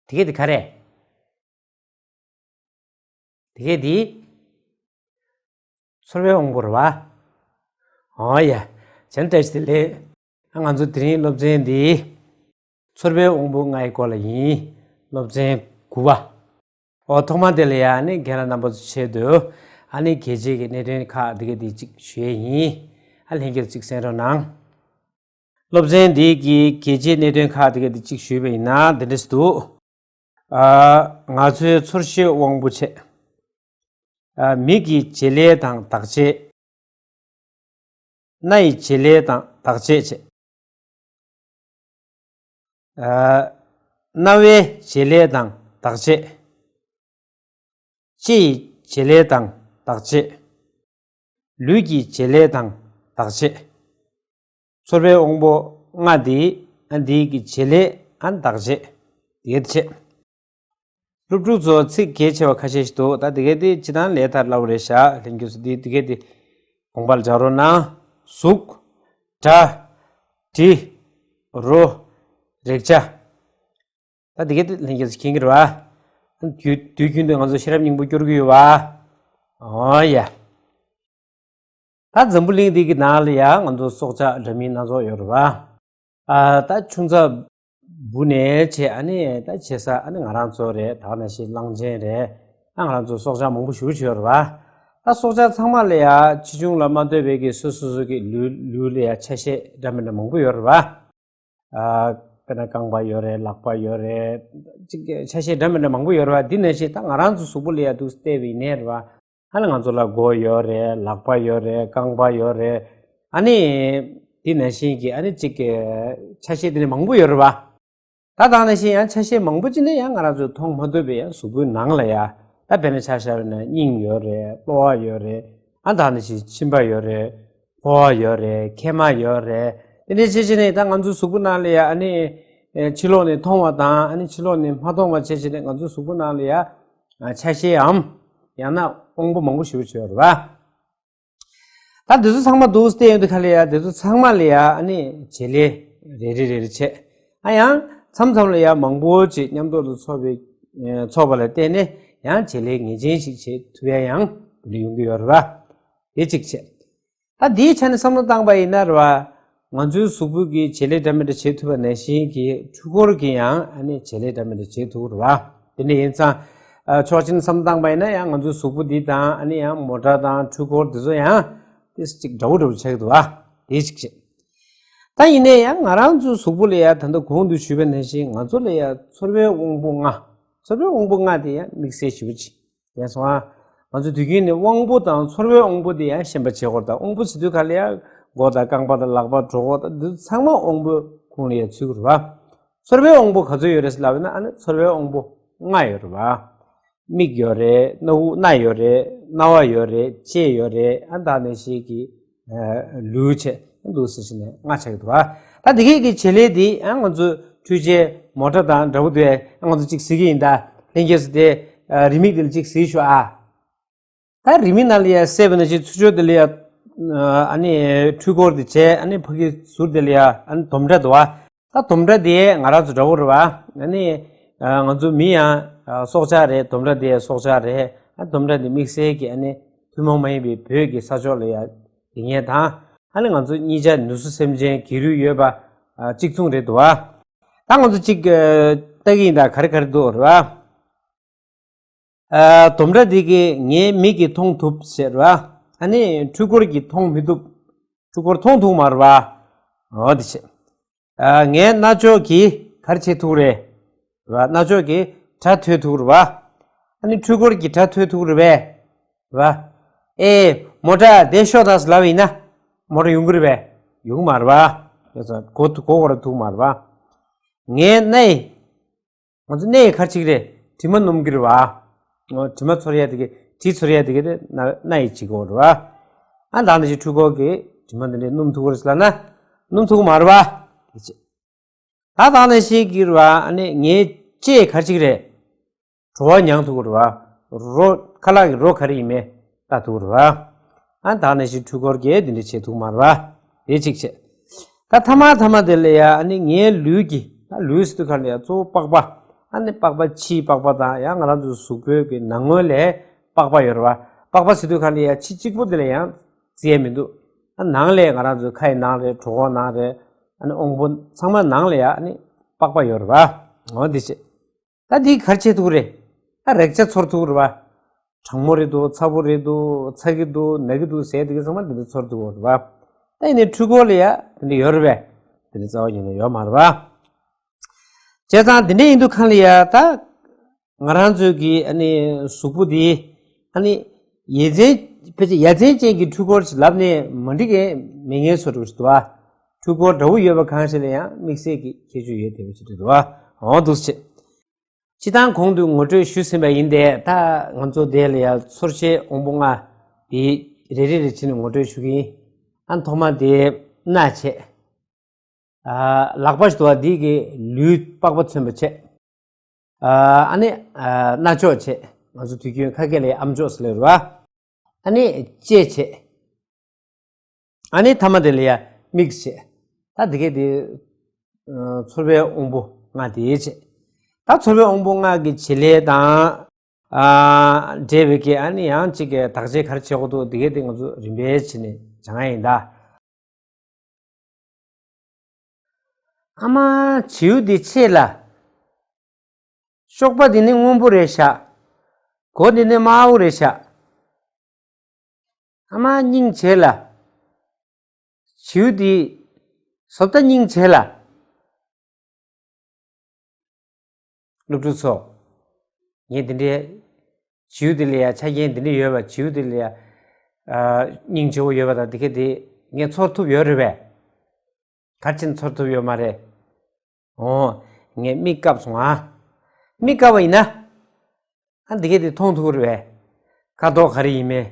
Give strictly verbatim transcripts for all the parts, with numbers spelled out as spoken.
དེ་གས་དེ་ག་རེ། དེ་གས་དེ་ཚོར་བའི་དབང་པོ་རེད་བ། ཨོ་ཡ། བྱས་ན་བཀྲ་ཤིས་བདེ་ལེགས། ང་ཚོ་དེ་རིང་སློབ་ཚན་འདི་ཚོར་བའི་དབང་པོ་ལྔའི་སྐོར་ལ་ཡིན། སློབ་ཚན་དགུ་པ། ཨོ་ཐོག་མ་དེ་ལ་ཡ་ཨ་ནི་རྒན་ལགས་རྣམ་པ་ཚོའི་ཆེད་དུ་ཨ་ནི་གལ་ཆེ་གི་གནད་དོན་ཁག་དེ་གས་དེ་གཅིག་ཞུ་ཡས་ཡིན། ཨ་ལྷན་རྒྱས་ཚོ་གཅིག་གསན་རོགས་གནང་། སློབ་ཚན་འདི་གི་གལ་ཆེའི་གནད་དོན་ཁག་དེ་གས་དེ་གཅིག་ཞུས་པ་ཡིན་ན་འདི་འདྲ་ཞིག་འདུག་ཨ། ང་ཚོའི་ཚོར་ཤེས་དབང་པོ་བྱས། ཨ། མིག་གི་བྱེད་ལས་དང་བདག་བྱེད། སྣ་ཡི་བྱེད་ལས་དང་བདག་བྱེད་བྱས། ཨ། རྣ་བའི་བྱེད་ལས་དང་བདག་བྱེད། ལྕེ་ཡི་བྱེད་ལས་དང་བདག་བྱེད། ལུས་ཀྱི་བྱེད་ལས་དང་བདག་བྱེད། ཚོར་བའི་དབང་པོ་ལྔ་འདི་ཨ་འདི་གི་བྱེད་ལས་ཨ་བདག་བྱེད་དེ་གས་བྱེད། སློབ་ཕྲུག་ཚོ་ཚིག་གལ་ཆེ་བ་ཁ་ཤས་ཤིག་འདུག་ད་དེ་གས་དེ་སྤྱིར་བཏང་ལས་ཐར་སླ་བོ་རེད་ཤག་ལྷན་རྒྱས་ཚོ་འདི་དེ་གས་དེ་དགོངས་པ་ལ་འཇགས་རོགས་གནང་། གཟུགས། སྒྲ། དྲི། རོ། རེག་བྱ། ད་དེ་གས་དེ་ལྷན་རྒྱས་ཚོ་མཁྱེན་གྱི་རེད་བ། དུས་དུས་རྒྱུན་དུ་ང་ཚོ་ཤེས་རབ་སྙིང་པོ་སྐྱོར་གྱི་ཡོད་བ། ཨོ་ཡ། ད་འཛམ་བུ་གླིང་འདི་གི་ནང་ལ་ཡ་ང་ཚོ་སྲོག་ཆགས་འདྲ་མིན་སྣ་ཚོགས་ཡོད་རེད་བ། ཨ། ད་ཆུང་ཙག་འབུ་ནས་བྱས་ཨ་ནི་ད་བྱེ་ས་ཨ་ནི་ང་རང་ཚོ་རེད། ད་ག་ནང་བཞིན་གླང་ཆེན་རེད། ཨ། ང་རང་ཚོ་སྲོག་ཆགས་མང་པོ་ཞེ་པོ་ཅིག་ཡོད་རེད་བ། ད་སྲོག་ཆགས་ཚང་མ་ལ་ཡ་ཆེ་ཆུང་ལ་མ་ལྟོས་པའི་གི་སོ་སོ་སོ་གི་ལུས་ལུས་ལ་ཡ་ཆ་ཤས་འདྲ་མི་འདྲ་མང་པོ་ཡོད་རེད་བ། ཨ། དཔེར་ན་རྐང་པ་ཡོད་རེད། ལག་པ་ཡོད་རེད། ཅིག་ཆ་ཤས་འདྲ་མི་འདྲ་མང་པོ་ཡོད་རེད་བ། འདི་ནང་བཞིན་ད་ང་རང་ཚོ་གཟུགས་པོ་ལ་ཡ་འདུག་བལྟས་པ་ཡིན་ནའི་རེད་བ། ཨ་ནི་ང་ཚོ་ལ་མགོ་ཡོད་རེད། ལག་པ་ཡོད་རེད། རྐང་པ་ཡོད་རེད། ཨ་ནི་འདི་ནང་བཞིན་གྱི་ཨ་ནི་ཅིག་ཆ་ཤས་དེ་འདྲ་མང་པོ་ཡོད་རེད་བ། ད་ད་ག་ནང་བཞིན་ཡང་ཆ་ཤས་མང་པོ་ཅིག་ནི་ཡང་ང་རང་ཚོས་མཐོང་མ་ཐུབ་པའི་ཡང་གཟུགས་པོའི་ནང་ལ་ཡ། ད་དཔེར་ན་ཆ་བཞག་པ་ན་སྙིང་ཡོད་རེད། གློ་བ་ཡོད་རེད། ཨ། ད་ག་ནང་བཞིན་མཆིན་པ་ཡོད་རེད། ཕོ་བ་ཡོད་རེད། མཁལ་མ་ཡོད་རེད། དེ་འདྲའི་བྱས་བྱས་ནས་ད་ང་ཚོའི་གཟུགས་པོ་ནང་ལ་ཡ་ཨ་ནི་ཕྱི་ལོགས་ནས་མཐོང་བ་དང་ཨ་ནི་ཕྱི་ལོགས་ནས་མ་མཐོང་བ་བྱས་བྱས་ནས་ང་ཚོའི་གཟུགས་པོ་ནང་ལ་ཡ་ཆ་ཤས་འམ་ཡང་ན་དབང་པོ་མང་པོ་ཞེ་པོ་ཅིག་ཡོད་རེད་བ། ད་འདི་ཚོ་ཚང་མ་འདུག་སྟེ་ཡོང་དུས་ག་ལ་ཡ་འདི་ཚོ་ཚང་མ་ལ་ཡ་ཨ་ནི་བྱེད་ལས་རེ་རེ་རེ་རེ་བྱས། ཨ། ཡང་མཚམས་མཚམས་ལ་ཡ་མང་པོ་ཅིག་མཉམ་དུ་ལ་ཚོགས་པའི་ཚོགས་པ་ལ་བརྟེན་ནས་ཡང་བྱེད་ལས་ངེས་ཅན་ཞིག་བྱེད་ཐུབ་ཡ་ཡང་འདི་འདྲ་ཡོང་གི་ཡོད་རེད་བ། དེ་གཅིག་བྱས། ད་འདིའི་ཆ་ནས་བསམ་བློ་བཏང་པ་ཡིན་ན་རེད་བ། ང་ཚོའི་གཟུགས་པོ་གིས་བྱེད་ལས་འདྲ་མི་འདྲ་བྱེད་ཐུབ་པ་ནང་བཞིན་གྱི་འཕྲུལ་འཁོར་གྱིས་ཡང་ཨ་ནི་བྱེད་ལས་འདྲ་མི་འདྲ་བྱེད་ཐུབ་རེད་བ། དེ་འདྲ་ཡིན་ཙང་། ཨ། ཕྱོགས་གཅིག་ནས་བསམ་བློ་བཏང་པ་ཡིན་ན་ཡང་ང་ཚོའི་གཟུགས་པོ་འདི་དང་ཨ་ནི་ཡང་མོ་ཊ་དང་འཕྲུལ་འཁོར་འདི་ཚོ་ཡང་ཏོག་ཙམ་ཅིག་འདྲ་བོ་འདྲ་བོ་ཆགས་ཀྱི་འདུག་བ། དེ་གཅིག་བྱས། ད་ཡིན་ནའི་ཡང་ང་རང་ཚོའི་གཟུགས་པོ་ལ་ཡ་ད་ལྟ་གོང་དུ་ཞུས་པ་ནང་བཞིན་ང་ཚོ་ལ་ཡ་ཚོར་བའི་དབང་པོ་ལྔ། ཚོར་བའི་དབང་པོ་ལྔ་དེ་ཡང་དམིགས་བསལ་ཞེ་པོ་ཅིག་ཡིན་སོང་ཨ། ང་ཚོ་དུས་རྒྱུན་ནས་དབང་པོ་དང་ཚོར་བའི་དབང་པོ་དེ་ཡང་ཤེས་པ་བྱེད་དགོས་རེད། ད་དབང་པོ་ཟེར་དུས་ག་ལ་ཡ་མགོ་དང་རྐང་པ་དང་ལག་པ་གྲོད་ཁོག་དང་འདི་ཚང་མ་དབང་པོའི་ཁོངས་ལ་ཡ་ཚུད་ཀྱི་རེད་བ། ཚོར་བའི་དབང་པོ་ག་ཚོད་ཡོད་རེད་ཟེར་ལབ་ན་ཨ་ནི་ཚོར་བའི་དབང་པོ་ལྔ་ཡོད་རེད་བ། མིག་ཡོད་རེད། སྣ་ཁུག་སྣ་ཡོད་རེད། རྣ་བ་ཡོད་རེད། ལྕེ་ཡོད་རེད། ཨ། ད་ནང་བཞིན་གྱི་ལུས་བྱས་འདུག་ཟེར་ཞིག་ནས་ལྔ་ཆགས་ཀྱི་འདུག་བ། ད་དེ་གས་ཀྱི་བྱེད་ལས་འདི་ཨ་ང་ཚོ་འཕྲུལ་ཆས་མོ་ཊ་དང་འདྲ་པོ་འདུག་ཨ། ང་ཚོ་གཅིག་གཟིགས་ཀྱི་ཡིན། ད་ལྷན་རྒྱས་ཚོ་དེ་རི་མིག་འདི་ལ་གཅིག་གཟིགས་ཤོག་ཨ། ད་རི་མིག་ནང་ལ་ཡ་གསལ་པོ་ནང་བཞིན་ཚུར་ཕྱོགས་དེ་ལ་ཡ་ཨ་ནི་འཕྲུལ་འཁོར་དེ་བྱས། ཨ་ནི་ཕ་གི་ཟུར་དེ་ལ་ཡ་ཨ་ནི་དོམ་ཁྲ་འདུག་བ། ད་དོམ་ཁྲ་དེ་ང་རང་ཚོ་འདྲ་པོ་རེད་བ། ཨ་ནི་ང་ཚོ་མི་ཡང་སྲོག་ཆགས་རེད། དོམ་ཁྲ་དེ་སྲོག་ཆགས་རེད། ཨ། དོམ་ཁྲ་དེ་དམིགས་བསལ་གྱི་ཨ་ནི་ཐུན་མོང་མ་ཡིན་པའི་བོད་ཀྱི་ས་ཕྱོགས་ལ་ཡ་ཡིན་མཁན་དང་། ཨ་ནི་ང་ཚོ་གཉིས་ཆ་ནུ་གསོ་སེམས་ཅན་སྒྱིད་རུས་ཡོད་པ་གཅིག་མཚུངས་རེད་འདུག་བ། ད་ང་ཚོ་གཅིག་ལྟ་གི་ཡིན། ད་ག་རེ་ག་རེ་འདུག་རེད་བ། ཨ། དོམ་ཁྲ་འདི་གིས་ངའི་མིག་གིས་མཐོང་ཐུབ་ཟེར་བ། ཨ་ནི་འཕྲུལ་འཁོར་གྱིས་མཐོང་མི་ཐུབ། འཕྲུལ་འཁོར་མཐོང་ཐུབ་མ་རེད་བ། འོ་དེ་བྱས། ཨ། ངའི་རྣ་ཅོག་གིས་ག་རེ་བྱེད་ཐུབ་རེད། རེད་བ། རྣ་ཅོག་གིས་སྒྲ་ཐོས་ཐུབ་རེད་བ། ཨ་ནི་འཕྲུལ་འཁོར་གྱིས་སྒྲ་ཐོས་ཐུབ་རེད་པས། རེད་བ། ཨེ། མོ་ཊ་དེ་ཤོག་དང་ཟེར་ལབ་པ་ཡིན་ན་མོ་ཊ་ཡོང་གི་རེད་པས། ཡོང་གི་མ་རེད་བ། ཡོད་ས་གོ་གོ་གོ་ར་ཐུབ་མ་རེད་བ། ངའི་སྣའི། ང་ཚོ་སྣའི་ག་རེ་བྱེད་ཀྱི་རེད། དྲི་མ་སྣོམ་གྱི་རེད་བ། འོ། དྲི་མ་ཚོར་ཡ་དེ་གི་དྲི་ཚོར་ཡ་དེ་གི་དེ་སྣ་སྣ་ཡི་བྱེད་སྒོ་རེད་བ། ཨ། ད་ནི་ཅིག་འཕྲུལ་འཁོར་གྱིས་དྲི་མ་འདི་འདྲ་སྣོམ་ཐུབ་ཀྱི་རེད་ཟེར་ལབ་ན་སྣོམ་ཐུབ་ཀྱི་མ་རེད་བ། དེ་བྱས། ད་ད་ནི་ཤེས་ཀྱི་རེད་བ། ཨ་ནི་ངའི་ལྕེས་ག་རེ་བྱེད་ཀྱི་རེད། བྲོ་བ་མྱང་ཐུབ་ཀྱི་རེད་བ། རོ། ཁ་ལག་གི་རོ་ག་རེ་ཡིན་མིན་ལྟ་ཐུབ་ཀྱི་རེད་བ། ཨ། ད་ནི་ཅིག་འཕྲུལ་འཁོར་གྱིས་འདི་འདྲ་བྱེད་ཐུབ་མ་རེད་བ། དེ་གཅིག་བྱས། ད་ཐ་མ་ཐ་མ་དེ་ལ་ཡ་ཨ་ནི་ངའི་ལུས་ཀྱིས། ད་ལུས་ཟེར་དུས་ག་ལ་ཡ་གཙོ་བོ་པགས་པ། ཨ་ནི་པགས་པ་ཕྱིའི་པགས་པ་དང་ཡང་ང་རང་ཚོའི་གཟུགས་པོའི་གི་ནང་ངོས་ལ་པགས་པ་ཡོད་རེད་བ། པགས་པ་ཟེར་དུས་གང་ལ་ཡ་ཕྱི་གཅིག་པོ་དེ་ལ་ཡང་བརྩི་ཡ་མི་འདུག་ཨ་ནང་ལ་ང་རང་ཚོའི་ཁའི་ནང་རེད། གྲོད་ཁོག་ནང་རེད། ཨ་ནི་དབང་པོ་ཚང་མ་ནང་ལ་ཡ་ཨ་ནི་པགས་པ་ཡོད་རེད་བ། འོ་འདི་བྱེད། ད་འདི་ག་རེ་བྱེད་ཐུབ་རེད། ཨ་རེག་བྱ་ཚོར་ཐུབ་རེད་བ། གྲང་མོ་རེད་འདུག་ཚ་པོ་རེད་འདུག་ཚ་གི་འདུག་ན་གི་འདུག་ཟེར་དེ་གི་ཚང་མ་འདི་འདྲ་ཚོར་ཐུབ་རེད་བ། ད་ཡིན་ནའི་འཕྲུལ་འཁོར་ལ་ཡ་འདི་འདྲ་ཡོད་རེད་བས། འདི་འདྲ་རྩ་བ་ཉིད་ནས་ཡོད་མ་རེད་བ། བྱས་ཙང་འདི་འདྲ་ཡིན་དུས་གང་ལ་ཡ་ད་ང་རང་ཚོའི་གི་ཨ་ནི་གཟུགས་པོ་འདི་ཨ་ནི་ཡ་མཚན་ཕལ་ཆེར་ཡ་མཚན་ཅན་གྱི་འཕྲུལ་འཁོར་ཞིག་ལབ་ནས་མ་འགྲིག་གི་མེད་ངེས་སུ་འགྲོ་ཞིག་འདུག་བ། འཕྲུལ་འཁོར་འདྲ་བོ་ཡོད་པ་གང་ཞིག་ལ་ཡང་དམིགས་བསལ་གྱི་ཁྱད་ཆོས་ཡོད་བསྡད་པ་ཞིག་རེད་འདུག་བ། འོ་འདུག་སེ་བྱེད། སྤྱིར་བཏང་གོང་དུ་ངོ་སྤྲོད་ཞུས་ཟིན་པ་ཡིན་ཏེ། ད་ང་ཚོ་དེ་ལ་ཡང་ཚོར་ཤེས་དབང་པོ་ལྔ་དེ་རེ་རེ་རེ་བྱས་ནས་ངོ་སྤྲོད་ཞུ་གི་ཡིན། ཨ་ཐོག་མ་དེ་སྣ་བྱས། ཨ་ལག་པ་ཞིག་འདུག་བ། འདི་གི་ལུས་པགས་པ་མཚོན་པ་བྱས། ཨ་ཨ་ནི་ཨ་རྣ་ཅོག་བྱས། ང་ཚོ་དུས་རྒྱུན་ཁ་སྐད་ལ་ཡང་ཨམ་ཅོག་ཟེར་ལེ་རེད་བ། ཨ་ནི་ལྕེ་བྱས། ཨ་ནི་ཐ་མ་དེ་ལ་ཡ་མིག་བྱས། ད་འདི་གས་དེ་ཚོར་བའི་དབང་པོ་ལྔ་དེ་བྱས། ད་ཚོར་བའི་དབང་པོ་ལྔ་གི་བྱེད་ལས་དང་འབྲེལ་བའི་གི་ཨ་ནི་ཡང་གཅིག་གི་བརྟག་དཔྱད་ག་རེ་བྱེད་དགོས་འདུག་འདི་གས་དེ་ང་ཚོ་རིམ་པས་བྱས་ནས་སྦྱང་ཡ་ཡིན་ད། ཨ་མ་བྱིའུ་འདི་ཆེ་ལ། གཤོག་པ་འདི་ནི་སྔོན་པོ་རེད་ཤག་མགོ་འདི་ནི་དམར་པོ་རེད་ཤག་ཨ་མ་སྙིང་རྗེ་ལ། བྱིའུ་འདི་བཟོ་ལྟ་སྙིང་རྗེ་ལ། སློབ་ཕྲུག་ཚོ། ངས་འདི་འདྲའི་བྱིའུ་འདི་ལ་ཡ་ཆ་རྐྱེན་འདི་འདྲ་ཡོད་པ། བྱིའུ་འདི་ལ་ཡ་ཨ་སྙིང་རྗེ་བོ་ཡོད་པ་དང་འདི་གས་དེ་ངས་ཚོར་ཐུབ་ཡོད་རེད་པས། ག་རེ་བྱས་ནས་ཚོར་ཐུབ་ཡོད་མ་རེད། འོ། ངས་མིག་བཀབ་སོང་ཨ། མིག་བཀབ་པ་ཡིན་ན། ཨ་འདི་གས་དེ་མཐོང་ཐུབ་རེད་པས། ཁ་དོག་ག་རེ་ཡིན་མིན།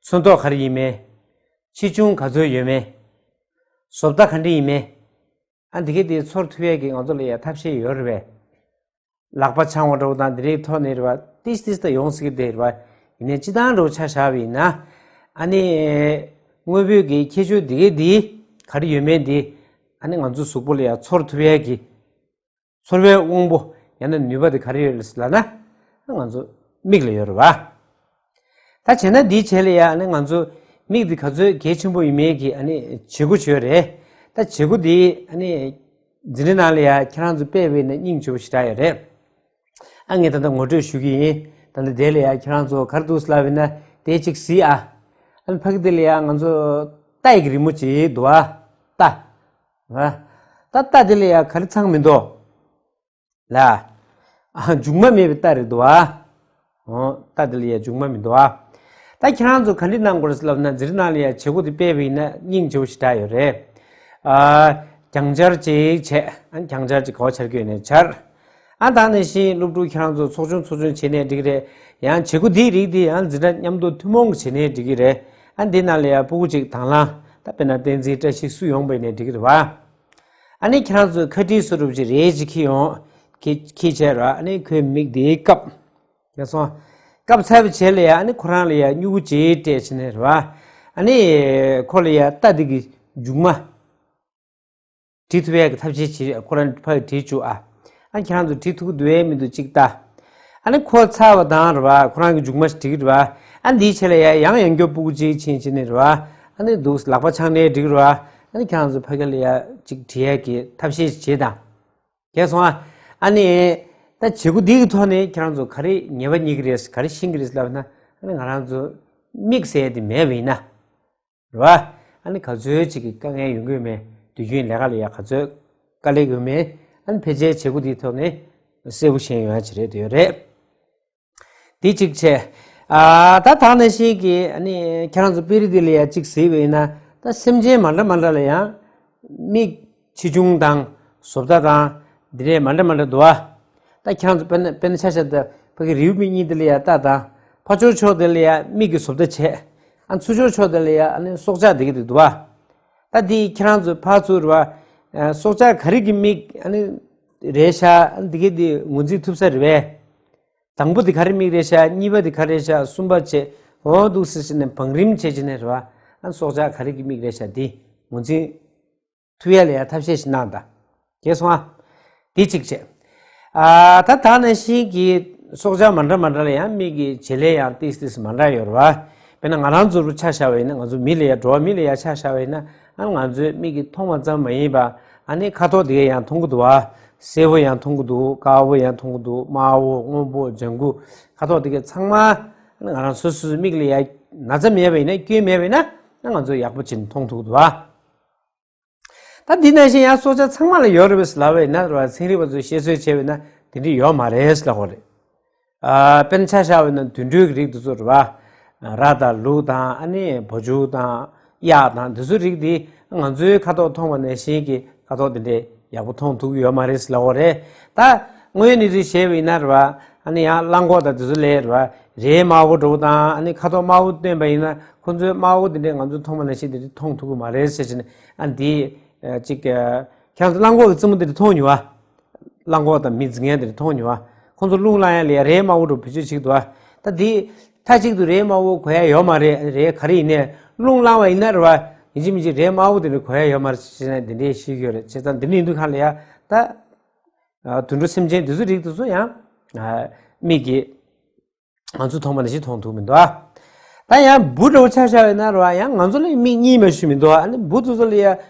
ཚོན་མདོག་ག་རེ་ཡིན་མིན། ཆེ་ཆུང་ག་ཚོད་ཡོད་མིན། བཟོ་ལྟ་ག་འདྲ་ཡིན་མིན། ཨ་འདི་གས་དེ་ཚོར་ཐུབ་ཡས་ཀྱི་ང་ཚོ་ལ་ཡ་ཐབས་ཤེས་ཡོད་རེད་པས། ལག་པ་འཆང་བ་འདྲ་བོ་དང་འདི་འདྲའི་ཐོག་ནས་རེད་པ། ཏིས་ཏིས་ད་ཡོང་སྲིད་ཀྱི་རེད་པ། ཡིན་ནའི་སྤྱིར་བཏང་འདྲ་བོ་ཆ་བཞག་པ་ཡིན་ན། ཨ་ནི་དངོས་པོའི་གི་ཁྱད་ཆོས་འདི་གས་འདི་ག་རེ་ཡོད་མེད་འདི། ཨ་ནི་ང་ཚོ་གཟུགས་པོ་ལ་ཡ་ཚོར་ཐུབ་ཡས་ཀྱི་ཚོར་བའི་དབང་པོ་ཡང་ན་ནུས་པ་དེ་ག་རེ་ཡོད་རེད་ལབ་ན། ང་ཚོ་མིག་ལ་ཡོད་རེད་པ། ད་བྱས་ན་འདིའི་རྗེས་ལ་ཡ་ཨ་ནི་ང་ཚོ་མིག་འདི་ག་ཚོད་གལ་ཆེན་པོ་ཡིན་མིན་གྱི་ཨ་ནི་བྱེད་སྒོ་ཅིག་ཡོད་རེད། ད་བྱེད་སྒོ་འདི་ཨ་ནི་འཛིན་གྲྭ་ནང་ལ་ཡ་ཁྱེད་རང་ཚོ་དཔེ་བས་ན་སྙིང་རྗེ་པོ་ཞེ་དྲག་ཡོད་རེད། ཨ་ངས་ད་ལྟ་ངོ་སྤྲོད་ཞུ་གི་ཡིན། ད་ལྟ་དེ་ལ་ཡ་ཁྱེད་རང་ཚོ་ག་རེ་འདུག་ལབ་ཡིན་ན་དེ་གཅིག་གཟིགས་ཨ། ཨ་ནི་ཕ་གི་དེ་ལ་ཡ་ང་ཚོ་རྟ་ཡི་གི་རི་མོ་ཅིག་འདུག་ཨ། རྟ། ད་རྟ་དེ་ལ་ཡ་ག་རེ་ཚང་མི་འདུག་ལ། ཨ་མཇུག་མ་མེད་པའི་རྟ་རེད་འདུག་ཨ། འོ། རྟ་དེ་ལ་ཡ་མཇུག་མ་མི་འདུག་ཨ། ད་ཁྱེད་རང་ཚོ་ག་འདྲ་གནང་དགོས་རེད་ལབ་ན་འཛིན་གྲྭ་ནང་ལ་ཡ་བྱེད་སྒོ་དེ་སྤེལ་བ་ཡིན་ན་སྙིང་རྗེ་པོ་ཞེ་དྲག་ཡོད་རེད། ཨ་གྱང་སྦྱར་ཅིག་བྱས། ཨ་གྱང་སྦྱར་ཅིག་ག་པར་སྦྱར་དགོས་ནས་སྦྱར། ཨ་ད་ནང་བཞིན་སློབ་ཕྲུག་ཁྱེད་རང་ཚོ་ཚོགས་ཆུང་ཚོགས་ཆུང་བྱས་ནས་འགྲིག་རེད། ཡང་བྱེད་སྒོ་འདིའི་རིགས་འདི་ཡང་འཛིན་གྲྭ་མཉམ་དུ་ཐུན་མོང་གི་བྱས་ནས་འགྲིག་གི་རེད། ཨ་འདི་ནང་ལ་ཡང་སྤུ་གུ་གཅིག་དང་བླངས་ད་དཔེར་ན་བསྟན་འཛིན་བཀྲ་ཤིས་སུ་ཡོང་བ་ཡིན་ནའི་འགྲིག་གི་རེད་བ། ཨ་ནི་ཁྱེད་རང་ཚོས་ཁ་བྲིས་སུ་རུབ་ཅིག་རེ་ཅིག་འཁྱེར་ཡོང་། འཁྱེར་འཁྱེར་བྱས་ར་ཨ་ནི་ཁོའི་མིག་འདི་བཀབ། ཡ་སོང་། བཀབ་ཚར་བའི་རྗེས་ལ་ཡ་ཨ་ནི་ཁོ་རང་ལ་ཡ་སྨྱུ་གུ་ཅིག་སྤྲད་བྱས་ནས་རེད་བ། ཨ་ནི་ཁོ་ལ་ཡ་རྟ་འདི་གི་མཇུག་མ། བྲིས་ཐུབ་ཡག་གི་ཐབས་ཤེས་བྱེད། ཁོ་རང་ཕར་བྲིས་བཅུག་ཨ། ཨ་ཁྱེད་རང་ཚོ་བྲིས་ཐུབ་ཀྱི་འདུག་གས་མི་འདུག་གཅིག་ལྟ། ཨ་ནི་ཁོ་ཚར་བ་དང་རེད་བ། ཁོ་རང་གི་མཇུག་མ་ཞིག་བྲིས་ཀྱི་རེད་བ། ཨ་འདིའི་ཆེད་ལ་ཡ་ཡང་ཡང་སྐྱོར་སྤུ་གུ་གཅིག་ཕྱིན་ཕྱིན་ནས་རེད་བ། ཨ་ནི་འདུག་ལག་པ་འཆང་ནས་བྲིས་ཀྱི་རེད་བ། ཨ་ནི་ཁྱེད་རང་ཚོ་ཕ་གི་ལ་ཡ་གཅིག་བྲིས་ཡག་གི་ཐབས་ཤེས་ཤིག་བྱེད་དང་། གས་སོང་ཨ། ཨ་ནི། ད་བྱེད་སྒོ་འདི་གི་ཐོག་ནས་ཁྱེད་རང་ཚོ་ག་རེ་ཉེས་པ་རྙེད་ཀྱི་རེད། ག་རེ་ཤེས་ཀྱི་རེད་ལབ་ན། ཨ་ནི་ང་རང་ཚོ་མིག་ཟེར་ཡ་དེ་མེད་པ་ཡིན་ན། རེད་བ། ཨ་ནི་ག་ཚོད་ཅིག་གི་དཀའ་ངལ་ཡོང་གི་ཡོད་མེད། དུས་རྒྱུན་ལས་ཀ་ལ་ཡ་ག་ཚོད་དཀའ་ལས་ཡོད་མེད། ཨ་ནི་ཕལ་ཆེར་བྱེད་སྒོ་འདིའི་ཐོག་ནས་གསལ་པོ་ཤེས་ཡོང་ཡ་ཅིག་རེད་འདོད་ཡོད་རེད། འདི་གཅིག་བྱས། ཨ་ད་ད་ག་ནང་བཞིན་གྱི་ཨ་ནི་ཁྱེད་རང་ཚོ་དཔེ་རིས་འདི་ལ་ཡ་གཅིག་གཟིགས་པ་ཡིན་ན། ད་སེམས་ཅན་མ་འདྲ་མ་འདྲ་ལ་ཡང་མིག་ཆེ་ཆུང་དང་བཟོ་ལྟ་དང་འདི་འདྲས་མ་འདྲ་མ་འདྲ་འདུག་ཨ། ད་ཁྱེད་རང་ཚོ་དཔེར་ན་དཔེར་ན་ཆ་བཞག་ད་ཕ་གི་རེའུ་མིག་གཉིས་དེ་ལ་ཡ་རྟ་དང་། ཕར་ཕྱོགས་ཕྱོགས་དེ་ལ་ཡ་མིག་གི་བཟོ་ལྟ་བྱས། ཨ་ཚུར་ཕྱོགས་ཕྱོགས་དེ་ལ་ཡ་ཨ་ནི་སྲོག་ཆགས་དེ་གི་དེ་འདུག་བ། ད་འདི་ཁྱེད་རང་ཚོ་ཕར་ཚུར་བ། ཨ་སྲོག་ཆགས་ག་རེ་གི་མིག་ཨ་ནི་རེད་ཤག་ཨ་ནི་དེ་གི་དེ་ངོས་འཛིན་ཐུབ་ས་རེད་པས། དང་པོ་དེ་ག་རེ་མིག་རེད་ཤག་གཉིས་པ་དེ་ག་རེ་ཤག་གསུམ་པ་བྱས། འོ་འདུག་སེ་བྱས་ནས་བང་རིམ་བྱས་བྱས་ནས་རེད་བ། ཨ་ནི་སྲོག་ཆགས་ག་རེ་གི་མིག་རེད་ཤག་དེ་ངོས་འཛིན་ཐུབ་ཡ་ལ་ཡ་ཐབས་ཤེས་ཤིག་གནང་དང་། གས་སོང་ཨ། དེ་གཅིག་བྱས། ཨ་ད་ད་ནང་བཞིན་གྱི་སྲོག་ཆགས་མ་འདྲ་མ་འདྲ་ལ་ཡང་མིག་གི་བྱེད་ལས་ཡང་ཏིས་ཏིས་མ་འདྲ་ཡོད་རེད་བ། དཔེར་ན་ང་རང་ཚོ་རུ་ཆ་བཞག་པ་ཡིན་ན། ང་ཚོ་མི་ལ་ཡ། འགྲོ་བ་མི་ལ་ཡ་ཆ་བཞག་པ་ཡིན་ན། ཨ་ང་ཚོའི་མིག་གིས་མཐོང་བ་ཙམ་མ་ཡིན་པ། ཨ་ནི་ཁ་དོག་དེ་གས་ཡང་མཐོང་གི་འདུག་བ། སེར་པོ་ཡང་མཐོང་གི་འདུག་དཀར་པོ་ཡང་མཐོང་གི་འདུག་དམར་པོ། སྔོན་པོ། ལྗང་གུ། ཁ་དོག་དེ་གས་ཚང་མ་ཨ་ནི་ང་རང་སོ་སོའི་མིག་ལ་ཡ་ན་ཚ་མེད་པ་ཡིན་ན། སྐྱོན་མེད་པ་ཡིན་ན། ཨ་ང་ཚོ་ཡག་པོ་བྱས་ནས་མཐོང་ཐུབ་ཀྱི་འདུག་བ། ད་འདི་ནང་བཞིན་ཡང་སྲོག་ཆགས་ཚང་མ་ལ་ཡོད་རེད་པས་ལབ་པ་ཡིན་ན་རེད་བ། ཚན་རིག་པ་ཚོས་བཤད་སྲོལ་བྱས་པ་ཡིན་ན་དེ་འདྲ་ཡོད་མ་རེད་ལབ་དགོས་རེད། ཨ་དཔེར་ན་ཆ་བཞག་པ་ཡིན་ན་དུད་འགྲོའི་རིགས་དེ་ཚོ་རེད་བ། ར་དང་ལུག་དང་། ཨ་ནི་བ་ཕྱུགས་དང་གཡག་དང་། དེ་ཚོའི་རིགས་དེ་ང་ཚོའི་ཁ་དོག་མཐོང་བ་ནང་བཞིན་གྱི་ཁ་དོག་དེ་འདྲས་ཡག་པོ་མཐོང་ཐུབ་ཀྱི་ཡོད་མ་རེད་ལབ་དགོས་རེད། ད་དངོས་ཡོད་གནས་ཚུལ་བཤད་པ་ཡིན་ན་རེད་བ། ཨ་ནི་ཡང་གླང་གོག་དང་དེ་ཚོ་ལ་རེད་བ། རས་དམར་པོ་འདྲ་པོ་དང་། ཨ་ནི་ཁ་དོག་དམར་པོ་སྟོན་པ་ཡིན་ན། ཁོ་ཚོའི་དམར་པོ་དེ་འདྲས་ང་ཚོ་མཐོང་བ་ནང་བཞིན་དེ་འདྲས་མཐོང་ཐུབ་ཀྱི་མ་རེད་ཟེར་བྱས་ནས། ཨ་འདི་ཨ་ཅིག་ཨ་ཁྱེད་རང་ཚོ་གླང་གོག་གི་རྩེད་མོ་དེ་འདྲས་མཐོང་མྱོང་བ། གླང་གོག་དང་མི་འཛིང་ཡ་དེ་འདྲས་མཐོང་མྱོང་བ། ཁོ་ཚོ་རླུང་ལངས་ཡ་ལ་ཡ་རས་དམར་པོ་འདྲ་པོ་བེད་སྤྱོད་བྱེད་ཀྱི་འདུག་བ། ད་འདི་མཐའ་གཅིག་ཏུ་རས་དམར་པོ་གོན་ཡ་ཡོད་མ་རེད། རས་ག་རེ་ཡིན་ནའི་རླུང་ལངས་པ་ཡིན་ན་རེད་བ། ཡིན་གཅིག་མིན་གཅིག་རས་དམར་པོ་དེ་འདྲས་གོན་ཡ་ཡོད་མ་རེད་ཟེར་ནས་དེ་འདྲས་བཤད་ཀྱི་ཡོད་རེད། བྱས་ཙང་དེ་འདྲས་ཡིན་དུས་གང་ལ་ཡ་ད། ཨ་དུད་འགྲོ་སེམས་ཅན་དེ་ཚོའི་རིགས་དེ་ཚོ་ཡང་ཨ་མིག་གིས་ང་ཚོ་མཐོང་བ་ནང་བཞིན་མཐོང་ཐུབ་མི་འདུག་ཨ། ད་ཡང་འབུ་འདྲ་པོ་ཆ་བཞག་པ་ཡིན་ན་རེད་བ། ཡང་ང་ཚོ་ལ་མིག་གཉིས་མ་གཏོགས་མི་འདུག་ཨ། ཨ་ནི་འབུ་དེ་ཚོ་ལ་ཡ་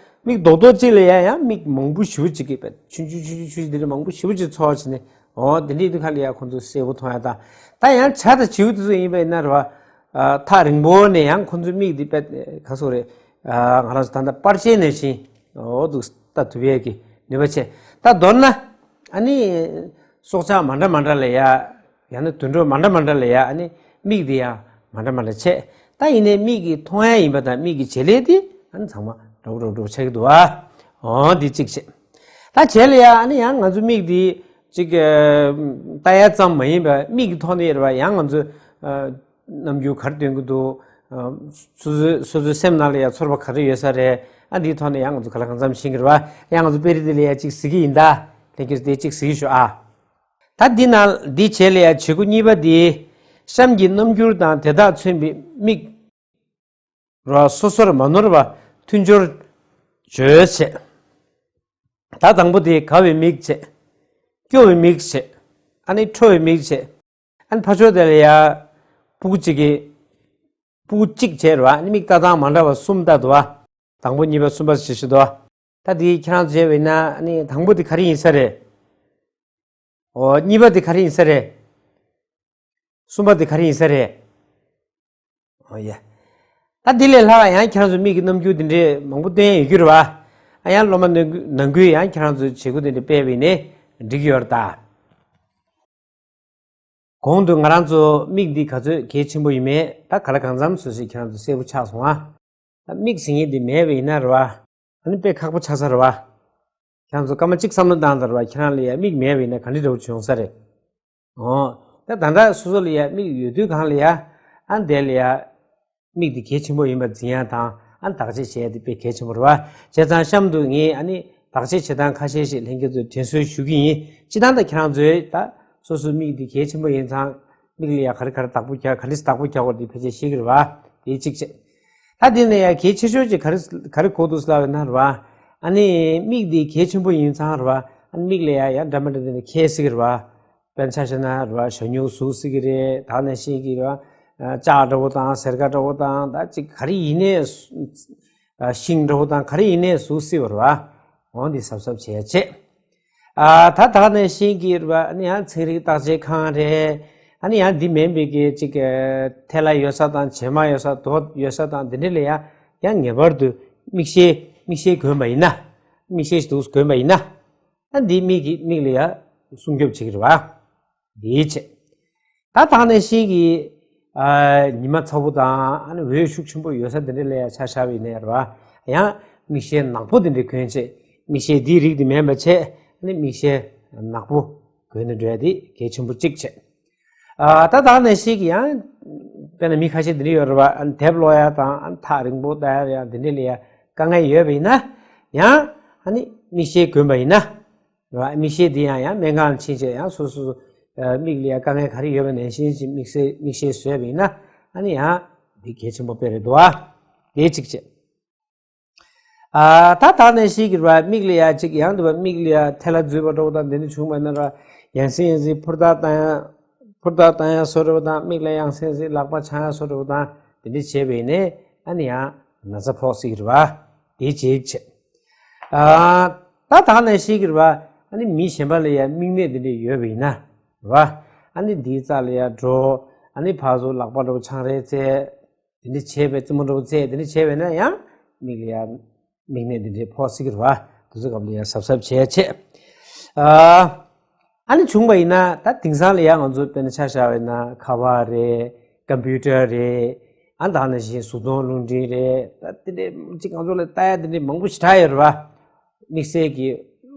མིག་རྡོག་རྡོག་གཅིག་ལ་ཡ་ཡང་མིག་མང་པོ་ཞེ་པོ་ཅིག་གིས་པས། ཆུང་ཆུང་ཆུང་ཆུང་ཆུང་དེ་འདྲ་མང་པོ་ཞེ་པོ་ཅིག་ཚོགས་བྱས་ནས། འོ་དེ་འདྲའི་དུས་ཁ་ལ་ཡ་ཁོ་ཚོ་གསལ་པོ་མཐོང་ཡ་དང་། ད་ཡང་བྱ་དང་བྱིའུ་དེ་ཚོ་ཡིན་པ་ཡིན་ན་རེད་བ། ཨ་ཐག་རིང་པོ་ནས་ཡང་ཁོ་ཚོའི་མིག་དེ་པས་ག་སོགས་རེད། ཨ་ང་རང་ཚོ་ད་ལྟ་པར་ཆས་ནང་བཞིན་འོ་འདུག་ལྟ་ཐུབ་ཡས་ཀྱི་ནུས་པ་ཆེ། ད་མདོར་ན་ཨ་ནི་སྲོག་ཆགས་མ་འདྲ་མ་འདྲ་ལ་ཡ། ཡང་ན་དུད་འགྲོ་མ་འདྲ་མ་འདྲ་ལ་ཡ། ཨ་ནི་མིག་དེ་ཡང་མ་འདྲ་མ་འདྲ་ཆེ། ད་ཡིན་ནའི་མིག་གིས་མཐོང་ཡ་ཡིན་པ་དང་མིག་གི་བྱེད་ལས་དེ་ཨ་ནི་ཚང་མ་འདྲ་པོ་འདྲ་པོ་འདྲ་པོ་ཆགས་ཀྱི་འདུག་ཨ། འོ་འདི་གཅིག་བྱས། ད་བྱས་ལ་ཡ་ཨ་ནི་ཡང་ང་ཚོ་མིག་འདི་གཅིག་ཨ་ལྟ་ཡ་ཙམ་མ་ཡིན་པ། མིག་གི་ཐོག་ནས་རེད་བ། ཡང་ང་ཚོ་ཨ་རྣམ་འགྱུར་ག་རེ་སྟོན་གྱི་འདུག་ཨ་སོ་སོའི་སོ་སོའི་སེམས་ནང་ལ་ཡ་ཚོར་བ་ག་རེ་ཡོད་ས་རེད། ཨ་འདིའི་ཐོག་ནས་ཡང་ང་ཚོ་ག་ལ་གང་འཚམ་ཤེས་ཀྱི་རེད་བ། ཡང་ང་ཚོ་དཔེ་རིས་འདི་ལ་ཡ་གཅིག་གཟིགས་ཀྱི་ཡིན་ད། ལྷན་རྒྱས་ཚོ་དེ་གཅིག་གཟིགས་ཤོག་ཨ། ད་འདི་ནང་འདི་བྱས་ལ་ཡ་བྱེད་སྒོ་གཉིས་པ་འདི། གཤམ་གྱི་རྣམ་འགྱུར་དང་དེ་དག་མཚོན་པའི་མིག་རོ་སོ་སོར་མ་ནོར་བ་མཐུན་སྦྱོར་བྱོས་བྱས། ད་དང་པོ་དེ་དགའ་བའི་མིག་བྱས། སྐྱོ་བའི་མིག་བྱས། ཨ་ནི་ཁྲོ་བའི་མིག་བྱས། ཨ་ནི་ཕར་ཕྱོགས་དེ་ལ་ཡ་སྤུ་གུ་གཅིག་གིས་སྤུ་གུ་གཅིག་བྱས་རེད་བ། ཨ་ནི་མིག་ལྟ་སྟངས་མ་འདྲ་བ་གསུམ་ལྟ་འདུག་བ། དང་པོ་གཉིས་པ་གསུམ་པ་ཞེས་བཤད་འདུག་བ། ད་དེ་ཁྱེད་རང་ཚོ་བྱས་པ་ཡིན་ན། ཨ་ནི་དང་པོ་དེ་ག་རེ་ཡིན་ས་རེད། འོ་གཉིས་པ་དེ་ག་རེ་ཡིན་ས་རེད། གསུམ་པ་དེ་ག་རེ་ཡིན་ས་རེད། འོ་ཡ། ད་འདི་ལས་ལྷག་ཡང་ཁྱེད་རང་ཚོ་མིག་གི་རྣམ་འགྱུར་འདི་འདྲའི་མང་པོ་སྟོན་ཡ་ཡོད་རྒྱུ་རེད་བ། ཨ་ཡང་སློབ་མ་ནང་ཁུལ་ནང་ཁུལ་ཡང་ཁྱེད་རང་ཚོས་བྱེད་སྒོ་འདི་འདྲ་སྤེལ་བ་ཡིན་ནའི་འགྲིག་གི་ཡོད་རེད་ད། གོང་དུ་ང་རང་ཚོ་མིག་འདི་ག་ཚོད་གལ་ཆེན་པོ་ཡིན་མེད་ད་ག་ལ་གང་འཚམ་སོ་སོས་ཁྱེད་རང་ཚོ་གསལ་པོ་ཆགས་སོང་ཨ། ད་མིག་ཟེར་མཁན་འདི་མེད་པ་ཡིན་ན་རེད་བ། ཨ་ནི་དཔེ་ཁག་པོ་ཆགས་ས་རེད་བ། ཁྱེད་རང་ཚོ་སྐར་མ་གཅིག་བསམ་བློ་བཏང་དང་རེད་བ། ཁྱེད་རང་ལ་ཡ་མིག་མེད་པ་ཡིན་ན་ག་འདྲ་འདྲ་པོ་བྱུང་ས་རེད། འོ། ད་ད་ལྟ་སོ་སོ་ལ་ཡ་མིག་ཡོད་དུས་གང་ལ་ཡ། ཨ་དེ་ལ་ཡ། མིག་འདི་གལ་ཆེན་པོ་ཡིན་པ་འཛིན་ཡ་དང་། ཨ་བརྟག་དཔྱད་བྱེད་ཡ་དེ་དཔེ་གལ་ཆེན་པོ་རེད་བ། བྱས་ཙང་གཤམ་དུ་ངས་ཨ་ནི་བརྟག་དཔྱད་བྱེད་སྟངས་ཁ་ཤས་ཤིག་ལྷན་རྒྱས་ཚོར་དྲན་གསོ་ཞུ་གི་ཡིན། སྤྱིར་བཏང་ད་ཁྱེད་རང་ཚོས་ད་སོ་སོའི་མིག་འདི་གལ་ཆེན་པོ་ཡིན་ཙང་། མིག་ལ་ཡ་ག་རེ་ག་རེ་བདག་པོ་རྒྱག་ག་འདྲས་བདག་པོ་རྒྱག་དགོས་དེ་ཕལ་ཆེར་ཤེས་ཀྱི་རེད་བ། དེ་གཅིག་བྱས། ད་དེ་ནས་ཡ་གལ་ཆེ་ཤོས་ཅིག་ག་རེ་ག་རེ་གོ་འདུག་ཟེར་ལབ་ན་རེད་བ། ཨ་ནི་མིག་འདི་གལ་ཆེན་པོ་ཡིན་ཙང་རེད་བ། ཨ་ནི་མིག་ལ་ཡ་ཡ་འདྲ་མི་འདྲ་དེ་འདྲ་འཁྱེར་སྲིད་ཀྱི་རེད་བ། དཔེར་ན་ཆ་བཞག་ན་རེད་བ། ཞ་སྨྱུག་གཟུགས་སྲིད་ཀྱི་རེད། ད་ནང་བཞིན་གྱི་རེད་བ། ལྕགས་འདྲ་པོ་དང་། སེར་ཀ་འདྲ་པོ་དང་། ད་ཅིག་ག་རེ་ཡིན་ནའི། ཤིང་འདྲ་པོ་དང་ག་རེ་ཡིན་ནའི་གཟུགས་སྲིད་པ་རེད་བ། འོ་འདི་གཟབ་གཟབ་བྱས་བྱས། ཨ་ད་ད་ནང་བཞིན་གྱི་རེད་བ། ཨ་ནི་ཡང་ཚན་རིག་བརྟག་དཔྱད་ཁང་རེད། ཨ་ནི་ཡང་འདི་མིན་པའི་གི་ཅིག་ཐལ་ལ་ཡོད་ས་དང་། བྱེ་མ་ཡོད་ས། རྡོ་ཡོད་ས་དང་། འདི་འདྲ་ལ་ཡང་ཡང་ངེས་པར་དུ་མིག་ཤེལ་མིག་ཤེལ་གོན་པ་ཡིན་ན། མིག་ཤེལ་ཞིག་འདུག་གོན་པ་ཡིན་ན། ཨ་འདི་མིག་གི་མིག་ལ་ཡང་སྲུང་སྐྱོབ་བྱེད་ཀྱི་རེད་བ། འདིའི་ཆེད། ད་ད་ནང་བཞིན་གྱི་ཨ་ཉི་མ་ཚ་པོ་དང་། ཨ་ནི་འོད་ཤུགས་ཆེན་པོ་ཡོད་ས་འདི་འདྲ་ལ་ཡ་ཆ་བཞག་པ་ཡིན་ནའི་རེད་བ། ཡང་མིག་ཤེལ་ནག་པོ་འདི་འདྲ་གོན་བྱས། མིག་ཤེལ་འདིའི་རིགས་འདི་མིན་པ་བྱས། ཨ་ནི་མིག་ཤེལ་ནག་པོ་གོན་ནས་འགྲོ་ཡ་འདི་གལ་ཆེན་པོ་གཅིག་བྱས། ཨ་ད་ད་ནང་བཞིན་གྱི་ཡང་དཔེར་ན་མི་ཁ་ཤས་འདི་འདྲ་ཡོད་རེད་བ། ཨ་ནི་དེབ་ཀློག་ཡ་དང་། ཨ་ནི་ཐག་རིང་པོ་ལྟ་ཡ་ཡང་འདི་འདྲ་ལ་ཡ་དཀའ་ངལ་ཡོད་པ་ཡིན་ན། ཡང་ཨ་ནི་མིག་ཤེལ་གོན་པ་ཡིན་ན། རེད་བ། མིག་ཤེལ་འདི་ཡང་ཡང་སྨན་ཁང་ཕྱིན་བྱས་ཡང་སོ་སོ་ཨ་མིག་ལ་ཡ་དཀའ་ངལ་ག་རེ་ཡོད་པ་ནང་བཞིན་ཅིག་མིག་ཤེལ་མིག་ཤེལ་བཟོས་པ་ཡིན་ན། ཨ་ནི་ཡང་འདི་གལ་ཆེན་པོ་དཔེ་རེད་འདུག་ཨ། དེ་གཅིག་བྱས། ཨ་ད་ད་ནང་བཞིན་གྱི་རེད་བ། མིག་ལ་ཡ་ཅིག་ཡང་འདུག་བ། མིག་ལ་ཡ་ཐལ་ལ་འཛུལ་བ་འདྲ་པོ་དང་འདི་འདྲ་བྱུང་བ་ན་རེད་བ། ཡང་སེ་ཡང་སེ་ཕུར་ཐག་བཏང་ཡ། ཕུར་ཐག་བཏང་ཡ་བཟོ་འདྲ་བོ་དང་། མིག་ལ་ཡང་སེ་ཡང་སེ་ལག་པ་འཆང་ཡ་བཟོ་འདྲ་བོ་དང་། དེ་འདྲ་བྱས་པ་ཡིན་ནའི་ཨ་ནི་ཡང་ན་ཚ་ཕོག་སྲིད་ཀྱི་རེད་བ། དེ་གཅིག་བྱས། ཨ། ད་ད་ག་ནང་བཞིན་གྱི་རེད་བ། ཨ་ནི་མི་གཞན་པ་ལ་ཡ་མིག་ནད་དེ་འདྲ་ཡོད་པ་ཡིན་ན་རེད་བ། ཨ་ནི་འདིའི་རྩ་ལ་ཡ་འགྲོ། ཨ་ནི་ཕར་ཚུར་ལག་པ་འདྲ་བོ་འཆང་རེས་བྱས། དེ་འདྲ་བྱས་པའི་རྩེད་མོ་འདྲ་བོ་རྩེ། དེ་འདྲ་བྱས་པས་ན་ཡང་མིག་ལ་ཡ་མིག་ནད་འདི་འདྲའི་ཕོག་སྲིད་ཀྱི་རེད་བ། དེ་ཚོ་སྐབས་ལ་ཡ་གཟབ་གཟབ་བྱས་བྱས། ཨ། ཨ་ནི་བྱུང་བ་ཡིན་ན་ད་དེང་སང་ལ་ཡ་ང་ཚོ་དཔེར་ན་ཆ་བཞག་པ་ཡིན་ན་ཁ་པར་རེད། ཀམ་པུ་ཊར་རེད། ཨ་ད་ནང་བཞིན་གཟུགས་མཐོང་རླུང་འཕྲིན་རེད། ད་དེ་འདྲའི་ཅིག་ང་ཚོ་ལ་ལྟ་ཡ་དེ་འདྲའི་མང་པོ་ཞེ་དྲག་ཡོད་རེད་བ། དམིགས་བསལ་གྱི་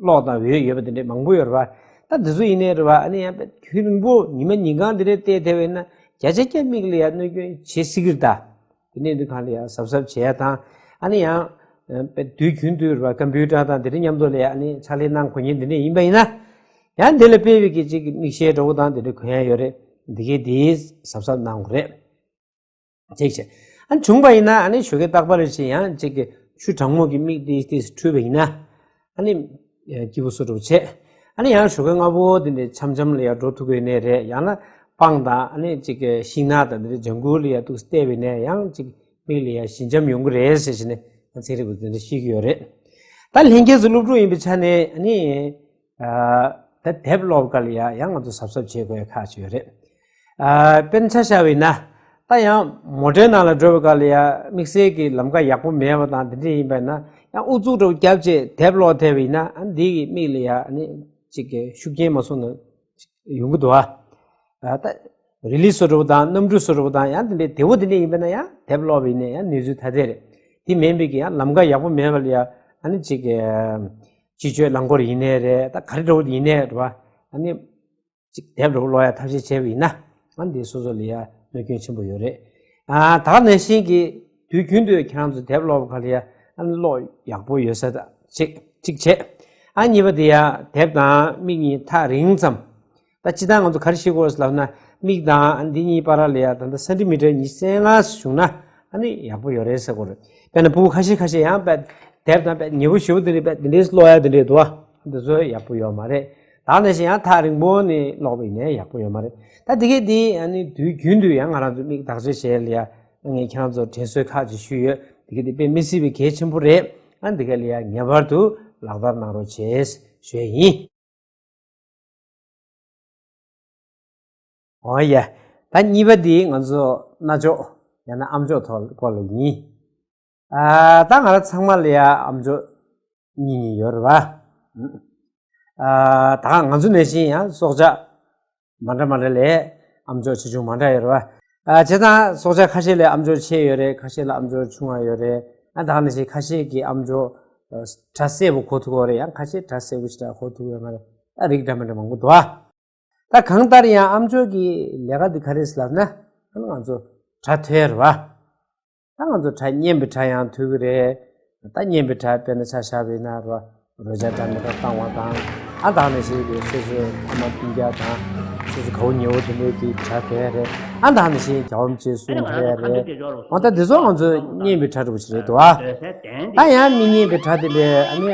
གློག་དང་འོད་ཡོད་པ་དེ་འདྲའི་མང་པོ་ཡོད་རེད་བ། ད་འདི་ཚོ་ཡིན་ནའི་རེད་བ། ཨ་ནི་ཡང་དུས་རིང་པོ་ཉི་མ་ཉིན་གང་དེ་འདྲའི་བལྟས་བསྡད་པ་ཡིན་ན་བརྒྱ་ཆ་བརྒྱ་མིག་ལ་ཡ་གནོད་སྐྱོན་བྱེད་སྲིད་ཀྱི་རེད་ད། དེ་ནས་འདི་གང་ལ་ཡ་གཟབ་གཟབ་བྱས་དང་། ཨ་ནི་ཡང་དུས་རྒྱུན་དུ་རེད་བ། ཀམ་པུ་ཊར་དང་དེ་འདྲ་མཉམ་དུ་ལ་ཡ་ཨ་ནི་ཕྱག་ལས་གནང་དགོས་མཁན་དེ་འདྲ་ཡིན་པ་ཡིན་ན། ཡང་དེ་ལ་དཔེ་བའི་གི་ཅིག་གི་མིག་ཤེལ་འདྲ་བོ་དང་དེ་འདྲ་གོན་ཡ་ཡོད་རེད། འདི་གའི་དེ་གཟབ་གཟབ་གནང་དགོས་རེད། ཅིག་བྱས། ཨ་བྱུང་བ་ཡིན་ན་ཨ་ནི་ཞོགས་ཀས་རྟག་པར་བྱས་ཡང་ཅིག་གི་ཆུ་གྲང་མོ་གི་མིག་ཏིས་ཏིས་འཁྲུས་པ་ཡིན་ན། ཨ་ནི་སྐྱིད་པོ་བཟོ་འདྲ་བྱས། ཨ་ནི་ཡང་ཞོགས་ཀས་སྔ་པོ་དེ་འདྲའི་འཆམ་འཆམ་ལ་ཡ་འགྲོ་ཐུབ་ཀྱི་ཡོད་ནའི་རེད། ཡང་ན་སྤང་དང་ཨ་ནི་ཅིག་གི་ཤིང་ནགས་དང་དེ་འདྲའི་ལྗང་ཁུ་ལ་ཡ་ཏོག་ཙམ་བལྟས་པ་ཡིན་ན་ཡང་ཅིག་མིག་ལ་ཡ་ཞི་འཇམ་ཡོང་གི་རེད་ཟེར་བྱས་ནས་ང་ཚན་རིག་པ་དེ་འདྲ་བཤད་ཀྱི་ཡོད་རེད། ད་ལྷན་རྒྱས་ཚོ་སློབ་ཕྲུག་ཡིན་པའི་ཆ་ནས་ཨ་ནི། ད་དེབ་ཀློག་སྐབས་ལ་ཡ་ཡང་ང་ཚོ་གཟབ་གཟབ་བྱེད་དགོས་ཡ་ཁག་ཅིག་ཡོད་རེད། ཨ་དཔེར་ན་ཆ་བཞག་པ་ཡིན་ན། ད་ཡང་མོ་ཊའི་ནང་ལ་འགྲོ་བའི་སྐབས་ལ་ཡ་དམིགས་བསལ་གྱི་ལམ་ཁ་ཡག་པོ་མེད་པ་དང་དེ་འདྲ་ཡིན་པ་ཡིན་ན། ཡང་ཨུ་ཚུགས་འདྲ་བོ་བརྒྱབ་བྱས་དེབ་ཀློག་བསྡད་པ་ཡིན་ན། ཨ་འདི་གི་མིག་ལ་ཡ་ཨ་ནི་ཅིག་གི་ཤུགས་རྐྱེན་མ་སོང་ན་ཡོང་གི་འདུག་ཨ། ད་རི་ལི་བཟོ་འདྲ་བོ་དང་གནམ་གྲུ་བཟོ་འདྲ་བོ་དང་ཡང་དེ་འདྲའི་བདེ་བོ་དེ་འདྲ་ཡིན་པ་ན་ཡང་དེབ་ཀློག་པ་ཡིན་ན་ཡང་ནུས་ཚོད་ཐ་དད་རེད། དེ་མིན་པའི་གི་ཡང་ལམ་ཁ་ཡག་པོ་མེད་པ་ལ་ཡ་ཨ་ནི་ཅིག་གི་སྤྱི་སྤྱོད་རླངས་འཁོར་ཡིན་ནའི་རེད། ད་ག་རེ་འདྲ་བོ་ཡིན་ནའི་རེད་བ། ཨ་ནི་ཅིག་དེབ་འདྲ་བོ་ཀློག་ཡ་ཐབས་ཤེས་བྱས་པ་ཡིན་ན། ཨ་འདི་སོ་སོ་ལ་ཡ་གནོད་སྐྱོན་ཆེན་པོ་ཡོད་རེད། ཨ་ད་ག་ནང་བཞིན་གྱི་དུས་རྒྱུན་དུ་ཁྱེད་རང་ཚོ་དེབ་ཀློག་པ་ག་ལ་ཡ་ཨ་ནི་ཀློག་ཡག་པོ་ཡོད་ས་ད་ཅིག་ཅིག་བྱས། ཨ་གཉིས་པ་དེ་ཡ་དེབ་དང་མིག་གཉིས་ཐག་རིང་ཙམ། ད་སྤྱིར་བཏང་ང་ཚོ་ག་རེ་ཤེས་དགོས་ལབ་ན། མིག་དང་འདི་གཉིས་བར་ལ་ཡ་ད་ལྟ་སེན་ཏི་མི་ཊར་ཉི་ཤུ་རྩ་ལྔ་བྱུང་ན་ཨ་ནི་ཡག་པོ་ཡོད་རེད་ཟེར་དགོས་རེད། དཔེར་ན་ཕྲུ་གུ་ཁ་ཤས་ཁ་ཤས་ཡང་དཔེ་དེབ་དང་དཔེ་ཉེ་པོ་ཞེ་པོ་དེ་འདྲ་དཔེ་དེ་འདྲས་ཀློག་ཡ་དེ་འདྲས་འདུག་ཨ། འདི་ཚོ་ཡག་པོ་ཡོད་མ་རེད། ད་ནང་བཞིན་ཡང་ཐག་རིང་པོ་ནས་ཀློག་པ་ཡིན་ནའི་ཡག་པོ་ཡོད་མ་རེད། ད་དེ་གས་དེ་ཨ་ནི་དུས་རྒྱུན་དུ་ཡང་ང་རང་ཚོ་མིག་བདག་གཅོད་བྱེད་ཡ་ལ་ཡ་ངས་ཁྱེད་རང་ཚོར་དྲན་གསོ་ཁག་ཅིག་ཞུས་ཡོད། དེ་གས་དེ་དཔེ་མི་སྲིད་པའི་གལ་ཆེན་པོ་རེད། ཨ་འདི་གས་ལ་ཡ་ངེས་པར་དུ་ལག་བསྟར་གནང་རོགས་བྱེད་ཞུ་ཡ་ཡིན། འོ་ཡ། ད་གཉིས་པ་འདི་ང་ཚོ་རྣ་ཅོག་ཡང་ན་ཨམ་ཅོག་ཐོག་སྐོར་ལ་ཡིན། ཨ་ད་ང་རང་ཚང་མ་ལ་ཡ་ཨམ་ཅོག་གཉིས་གཉིས་ཡོད་རེད་བ། ཨ་ད་ང་ཚོ་ནང་བཞིན་ཡང་སྲོག་ཆགས་མ་འདྲ་མ་འདྲ་ལ་ཨམ་ཅོག་ཆེ་ཆུང་མ་འདྲ་ཡོད་རེད་བ། ཨ་བྱས་ཙང་སྲོག་ཆགས་ཁ་ཤས་ལ་ཨམ་ཅོག་ཆེ་ཡོད་རེད། ཁ་ཤས་ལ་ཨམ་ཅོག་ཆུང་བ་ཡོད་རེད། ཨ་ད་ནང་བཞིན་ཁ་ཤས་ཀྱི་ཨམ་ཅོག་སྒྲ་གསལ་པོ་གོ་ཐུབ་ཀྱི་ཡོད་རེད། ཡང་ཁ་ཤས་སྒྲ་གསལ་པོ་ཞེ་དྲག་གོ་ཐུབ་ཀྱི་ཡོད་མ་རེད། ཨ་རིགས་འདྲ་མི་འདྲ་མང་པོ་འདུག་ཨ། ད་གང་ལྟར་ཡང་ཨམ་ཅོག་གི་ལས་ཀ་འདི་ག་རེ་ཟེར་ལབ་ན། ཨ་ནི་ང་ཚོ་སྒྲ་ཐོས་རེད་བ། ད་ང་ཚོ་སྒྲ་སྙན་པའི་སྒྲ་ཡང་ཐོས་ཀྱི་རེད། ད་སྙན་པའི་སྒྲ་དཔེར་ན་ཆ་བཞག་པ་ཡིན་ན་རོ། རོལ་ཆ་འདྲ་མི་འདྲ་བཏང་བ་དང་། ཨ་ད་ནང་བཞིན་གྱི་སོ་སོའི་ཕ་མ་སྤུན་ཀྱག་དང་། སོ་སོ་གའུ་ཉེ་བོ་དེ་འདྲའི་གི་སྒྲ་ཐོས་རེད། ཨ་ད་ནང་བཞིན་རྒྱལ་བ་རིན་པོ་ཆེའི་གསུང་ཐོས་རེད། འོ་ད་འདི་ཚོ་ང་ཚོ་སྙན་པའི་སྒྲ་འདྲ་པོ་ཞིག་རེད་འདུག་ཨ། ད་ཡང་མི་སྙན་པའི་སྒྲ་དེ་ལས་ཨ་ནི་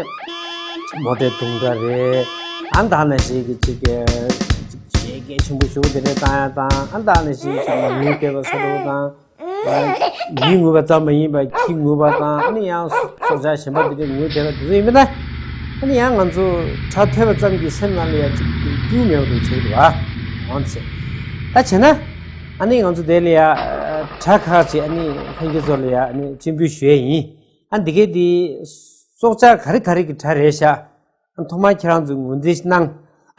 མོ་ཊའི་རྡུང་སྒྲ་རེད། ཨ་ད་ནང་བཞིན་གྱི་ཅིག་གི་ཅིག་གཞས་སྐད་ཆེན་པོ་ཞེ་པོ་དེ་འདྲ་བཏང་ཡ་དང་། ཨ་ད་ནང་བཞིན་ཅིག་ཉིན་མོའི་བསྡད་པ་བཟོ་འདྲ་པོ་དང་། ཨ་མི་ངུས་པ་ཙམ་མ་ཡིན་པར་ཁྱི་ངུས་པ་དང་། ཨ་ནི་ཡང་སྲོག་ཆགས་གཞན་པ་དེ་འདྲ་ངུས་བསྡད་པ་དེ་ཚོ་ཡིན་པ་ན། ཨ་ནི་ཡང་ང་ཚོ་སྒྲ་ཐོས་པ་ཙམ་གྱིས་སེམས་ནང་ལ་ཡང་ཅིག་སྐྱིད་སྐྱིད་མེད་པ་འདྲ་བྱེད་འདུག་ཨ། འོན་ཚེ། ད་བྱས་ན། ཨ་ནི་ང་ཚོ་དེ་ལ་ཡ་སྒྲ་ཁག་ཅིག་ཨ་ནི་ལྷན་རྒྱས་ཚོ་ལ་ཡ་ཨ་ནི་སྤྱན་འབུལ་ཞུ་ཡས་ཡིན། ཨ་འདི་གས་འདི་སྲོག་ཆགས་ག་རེ་ག་རེ་གི་སྒྲ་རེད་ཤག་ཨ་ཐོག་མར་ཁྱེད་རང་ཚོས་ངོས་འཛིན་གནང་།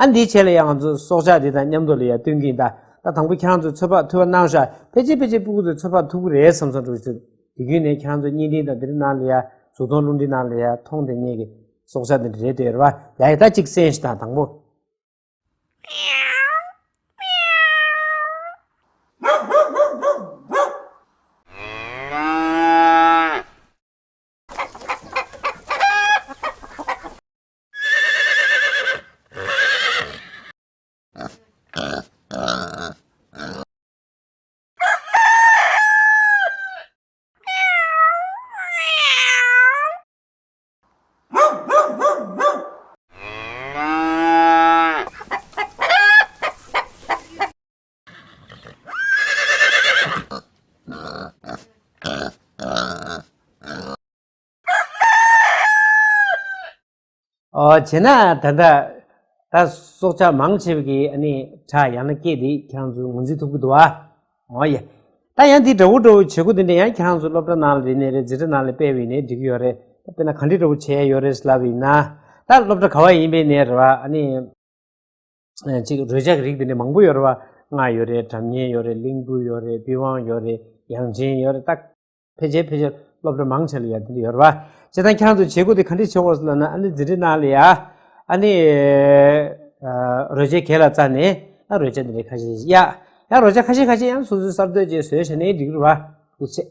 ཨ་འདིའི་ཆེད་ལ་ཡང་ང་ཚོ་སྲོག་ཆགས་འདི་དང་མཉམ་དུ་ལ་ཡ་སྟོན་གྱི་ཡིན། ད་ད་དང་པོ་ཁྱེད་རང་ཚོས་ཚོད་དཔག་ཐུབ་པ་གནང་ཤག་ཕལ་ཆེར་ཕལ་ཆེར་སྤུ་གུ་ཚོས་ཚོད་དཔག་ཐུབ་ཀྱི་རེད་བསམ་བསམ་འདྲ་བོ་ཞིག་དེ་བརྒྱུད་ནས་ཁྱེད་རང་ཚོ་བརྙན་འཕྲིན་དང་འདིའི་ནང་ལ་ཡ་གཟུགས་མཐོང་རླུང་འཕྲིན་ནང་ལ་ཡ་མཐོང་བསྡད་མཁན་གྱི་སྲོག་ཆགས་འདི་འདྲ་རེད་འདུག་རེད་བ། ཡ་ཡ་ད་གཅིག་གསན་ཤིག་དང་། དང་པོ། ཨོ་བྱས་ན་ད་ལྟ་ད་སྲོག་ཆགས་མང་ཆེ་བ་གི་ཨ་ནི་ཁྲག་ཡང་ན་སྐད་དེ་ཁྱེད་རང་ཚོས་ངོས་འཛིན་ཐུབ་ཀྱི་འདུག་ཨ། ཨོ་ཡ། ད་ཡང་འདི་འདྲ་བོ་འདྲ་བོ་བྱེད་སྒོ་འདི་འདྲ་ཡང་ཁྱེད་རང་ཚོ་སློབ་གྲྭ་ནང་ལ་རེད་ནས་རེད། འཛིན་གྲྭ་ནང་ལ་སྤེལ་བ་ཡིན་ནའི་འགྲིག་གི་ཡོད་རེད། ད་དཔེར་ན་ག་འདྲ་འདྲ་བོ་བྱས་ཡོད་རེད་ལབ་པ་ཡིན་ན། ད་སློབ་གྲྭ་ག་བ་ཡིན་པའི་ནས་རེད་བ། ཨ་ནི་ཅིག་རོལ་ཆ་གི་རིགས་འདི་འདྲ་མང་པོ་ཡོད་རེད་བ། རྔ་ཡོད་རེད། སྒྲ་སྙན་ཡོད་རེད། གླིང་བུ་ཡོད་རེད། པི་ཝང་ཡོད་རེད། དབྱངས་ཅན་ཡོད་རེད། ད་ཕལ་ཆེར་ཕལ་ཆེར་སློབ་གྲྭ་མང་ཆེ་ལ་ཡ་འདི་འདྲ་ཡོད་རེད་བ། བྱས་ཙང་ཁྱེད་རང་ཚོ་བྱེད་སྒོ་དེ་ག་འདྲས་བྱེད་དགོས་ཟེར་ལབ་ན། ཨ་ནི་འཛིན་གྲྭའི་ནང་ལ་ཡ་ཨ་ནི་ཨ་རོལ་ཆ་གྱེར་ལ་བཙལ་ནས། ཨ་རོལ་ཆ་འདི་འདྲ་ཁ་ཤས་ཤིག་ཡ། ཡང་རོལ་ཆ་ཁ་ཤས་ཁ་ཤས་ཡང་སོ་སོའི་གསར་གཏོད་བྱས་བཟོས་བྱས་ནས་འགྲིག་རེད་བ། འདུག་སེ།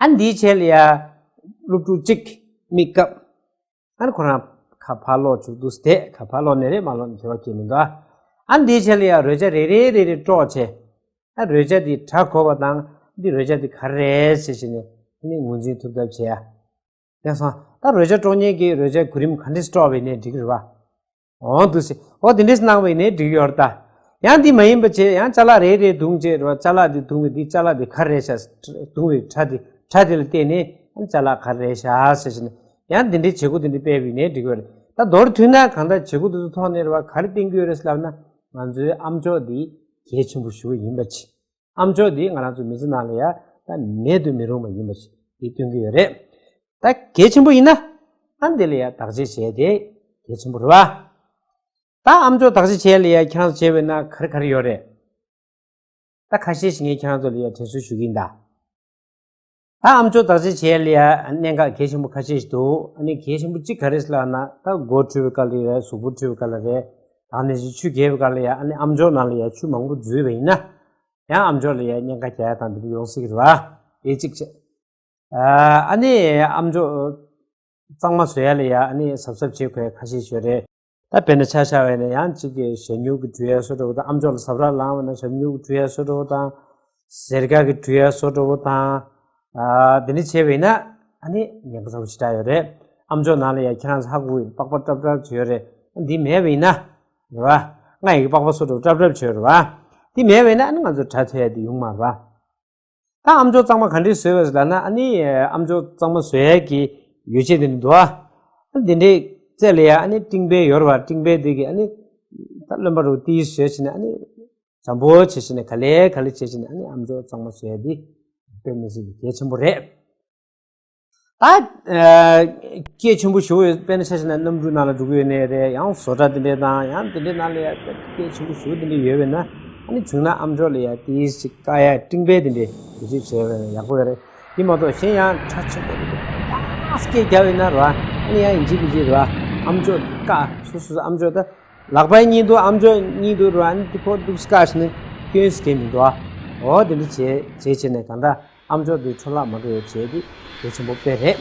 ཨ་འདིའི་ཆེད་ལ་ཡ་སློབ་ཕྲུག་གཅིག་དམིགས་སྐབས། ཨ་ནི་ཁོ་རང་ཁ་ཕར་སློག་བཅུག་འདུག་སྟེ། ཁ་ཕར་སློག་ནས་རེད། མ་སློག་ནས་དེ་བ་སྐྱེ་མི་འདུག་ཨ་འདིའི་ཆེད་ལ་ཡ་རོལ་ཆ་རེ་རེ་རེ་རེ་དཀྲོགས་བྱས། ཨ་རོལ་ཆ་འདི་གྲ་གོ་བ་དང་། འདི་རོལ་ཆ་འདི་ག་རེ་རེད་ཟེར་བྱས་ནས་ཨ་ནི་ངོས་འཛིན་ཐུབ་ཐབས་བྱེད་ཡ། དེང་སང་ད་རོལ་ཆ་དཀྲོག་མཁན་གྱིས་རོལ་ཆ་གོ་རིམ་ག་འདྲས་དཀྲོགས་པ་ཡིན་ནའི་འགྲིག་གི་རེད་བ། འོ་འདུག་སེ། འོ་དེ་འདྲས་གནང་བ་ཡིན་ནའི་འགྲིག་ཡོད་རེད་ད། ཡང་འདི་མ་ཡིན་པ་བྱས། ཡང་ཅ་ལག་རེ་རེ་བརྡུངས་བྱས་རེད་བ། ཅ་ལག་འདི་བརྡུངས་པའི་འདི་ཅ་ལག་འདི་ག་རེ་རེད་ཤག་བརྡུངས་པའི་གྲ་འདི། གྲ་འདི་ལ་བལྟས་ནས་ཅ་ལག་ག་རེ་རེད་ཤག་ཟེར་བྱས་ནས། ཡང་འདི་འདྲའི་བྱེད་སྒོ་འདི་འདྲ་སྤེལ་བ་ཡིན་ནའི་འགྲིག་གི་ཡོད་རེད། ད་མདོར་བསྡུས་ན་གང་ལྟར་བྱེད་སྒོ་འདི་ཚོ་ཐོག་ནས་རེད་བ། ག་རེ་བསྟན་གྱི་ཡོད་རེད་ལབ་ན། ང་ཚོའི་ཨ་མཆོག་འདི་གལ་ཆེན་པོ་ཞེ་པོ་ཡིན་པ་ཅིག་ཨ་མཆོག་འདི་ང་རང་ཚོའི་མི་ཚེ་ནང་ལ་ཡ་ད་མེད་དུ་མི་རུང་བ་ཡིན་པ་ཞིག་འདི་སྟོན་གྱི་ཡོད་རེད། ད་གལ་ཆེན་པོ་ཡིན་ན། ཨ་འདི་ལ་ཡ་བདག་གཅེས་བྱས་ཏེ་གལ་ཆེན་པོ་རེད་བ། ད་ཨ་མཆོག་བདག་གཅེས་བྱས་ལ་ཡ་ཁྱེད་རང་ཚོ་བྱས་པས་ན་ག་རེ་ག་རེ་ཡོད་རེད། ད་ཁ་ཤས་ཤིག་ངས་ཁྱེད་རང་ཚོ་ལ་ཡ་དྲན་གསོ་ཞུ་གི་ཡིན་ད། ད་ཨ་མཆོག་བདག་གཅེས་བྱས་ལ་ཡ་གནད་འགག་གལ་ཆེན་པོ་ཁ་ཤས་ཤིག་འདུག་ཨ་ནི་གལ་ཆེན་པོ་གཅིག་ག་རེ་ཟེར་ལབ་ན། ད་མགོ་བཀྲུས་པའི་སྐབས་ལ་རེད། གཟུགས་པོ་བཀྲུས་པའི་སྐབས་ལ་རེད། ད་ནས་ཆུ་རྒྱས་པའི་སྐབས་ལ་ཡ་ཨ་ནི་ཨ་མཆོག་ནང་ལ་ཡ་ཆུ་མང་པོ་འཛུལ་བ་ཡིན་ན། ཡང་ཨ་མཆོག་ལ་ཡ་གནད་འགག་རྒྱག་ཡ་དང་འདི་འདྲ་ཡོང་སྲིད་ཀྱི་རེད་བ། དེ་གཅིག་བྱས། ཨ་ནི་ཨ་མཆོག་གཙང་མ་བཟོ་ཡ་ལ་ཡ་ཨ་ནི་གཟབ་གཟབ་བྱེད་དགོས་ཡ་ཁ་ཤས་ཤིག་ཡོད་རེད། ད་དཔེར་ན་ཆ་བཞག་པ་ཡིན་ན། ཡང་གཅིག་གི་ཞྭ་སྨྱུག་གི་འཁྲུ་ཡ་བཟོ་འདྲ་བོ་དང་། ཨ་མཆོག་ལ་ཟབ་ར་ལངས་པ་ན་ཞྭ་སྨྱུག་གི་འཁྲུ་ཡ་བཟོ་འདྲ་བོ་དང་། གཟེར་ཁ་གི་འཁྲུ་ཡ་བཟོ་འདྲ་བོ་དང་། ཨ་དེ་འདྲ་བྱས་པ་ཡིན་ན་ཨ་ནི་ཉེན་ཁ་ཚ་པོ་ཞེ་དྲག་ཡོད་རེད། ཨ་མཆོག་ནང་ལ་ཡ་ཁྱེད་རང་ཚོ་ཧ་གོ་གི་ཡོད། པགས་པ་ཀྲབ་ཀྲབ་བྱས་ཡོད་རེད། འདི་མེད་པ་ཡིན་ན་རེད་བ། རྔ་ཡི་གི་པགས་པ་བཟོ་འདྲ་བོ་ཀྲབ་ཀྲབ་བྱས་ཡོད་རེད་བ། འདི་མེད་པ་ཡིན་ན་ཨ་ནི་ང་ཚོ་དྲ་ཐོས་ཡ་དེ་ཡོང་མ་རེད་བ། ད་ཨ་མཆོག་གཙང་མ་ག་འདྲས་བཟོས་པ་ཟེར་ལབ་ན། ཨ་ནི་ཨ་མཆོག་གཙང་མ་བཟོ་ཡས་ཀྱི་ཡོ་བྱད་འདི་འདྲ་འདུག་ཨ། འདི་འདྲའི་རྩེ་ལ་ཡ་ཨ་ནི་སྤྲིན་པ་ཡོད་རེད་བ། སྤྲིན་པ་འདི་གིས་ཨ་ནི་ད་རློན་པ་རུ་ཏིས་བཟོས་བྱས་ནས། ཨ་ནི་འཇམ་པོ་བྱས་བྱས་ནས། ག་ལེ་ག་ལེ་བྱས་བྱས་ནས། ཨ་ནི་ཨ་མཆོག་གཙང་མ་བཟོ་ཡས་འདི་དཔེ་མི་སྲིད་ཀྱི་གལ་ཆེན་པོ་རེད། ད་ཨ་སྐད་ཆེན་པོ་ཞེ་པོ་ཡོད། དཔེར་ན་ཆ་བཞག་ན་གནམ་གྲུ་ནང་ལ་འགྲོ་གི་ཡོད་ནའི་རེད། ཡང་བཟོ་གྲྭ་འདི་འདྲའི་དང་ཡང་འདི་འདྲའི་ནང་ལ་ཡ་སྐད་ཆེན་པོ་ཞེ་པོ་འདི་འདྲ་ཡོད་པས་ན། ཨ་ནི་བྱུང་ན་ཨ་མཆོག་ལ་ཡ་ཏིས་ཅིག་བཀག་ཡ། སྤྲིན་པ་འདི་འདྲའི་འདི་ཅིག་བྱས་པས་ན་ཡག་པོ་ཡོད་རེད། འདི་མ་གཏོགས་གཞན་ཡང་གྲ་ཆེན་པོ་འདི་འདྲ་ཕར་སྐད་རྒྱབ་ཡིན་ན་རེད་བ། ཨ་ནི་ཡང་ཡིན་གཅིག་མིན་གཅིག་རེད་བ། ཨ་མཆོག་བཀག་སོ་སོ་སོ་ཨ་མཆོག་ད་ལག་པ་གཉིས་འདུག་ཨ་མཆོག་གཉིས་འདུག་རེད་བ། ཨ་ནི་འདི་ཁོ་འདུག་སེ་བཀག་བྱས་ནས་སྐྱོན་སྐྱེ་མི་འདུག་ཨ། འོ་དེ་འདྲ་བྱས་བྱས་བྱས་ནས་གང་ལྟར་ཨ་མཆོག་དེ་འཕྲོ་བརླག་མ་འགྲོ་བའི་ཆེད་དུ་གལ་ཆེན་པོ་དཔེ་རེད།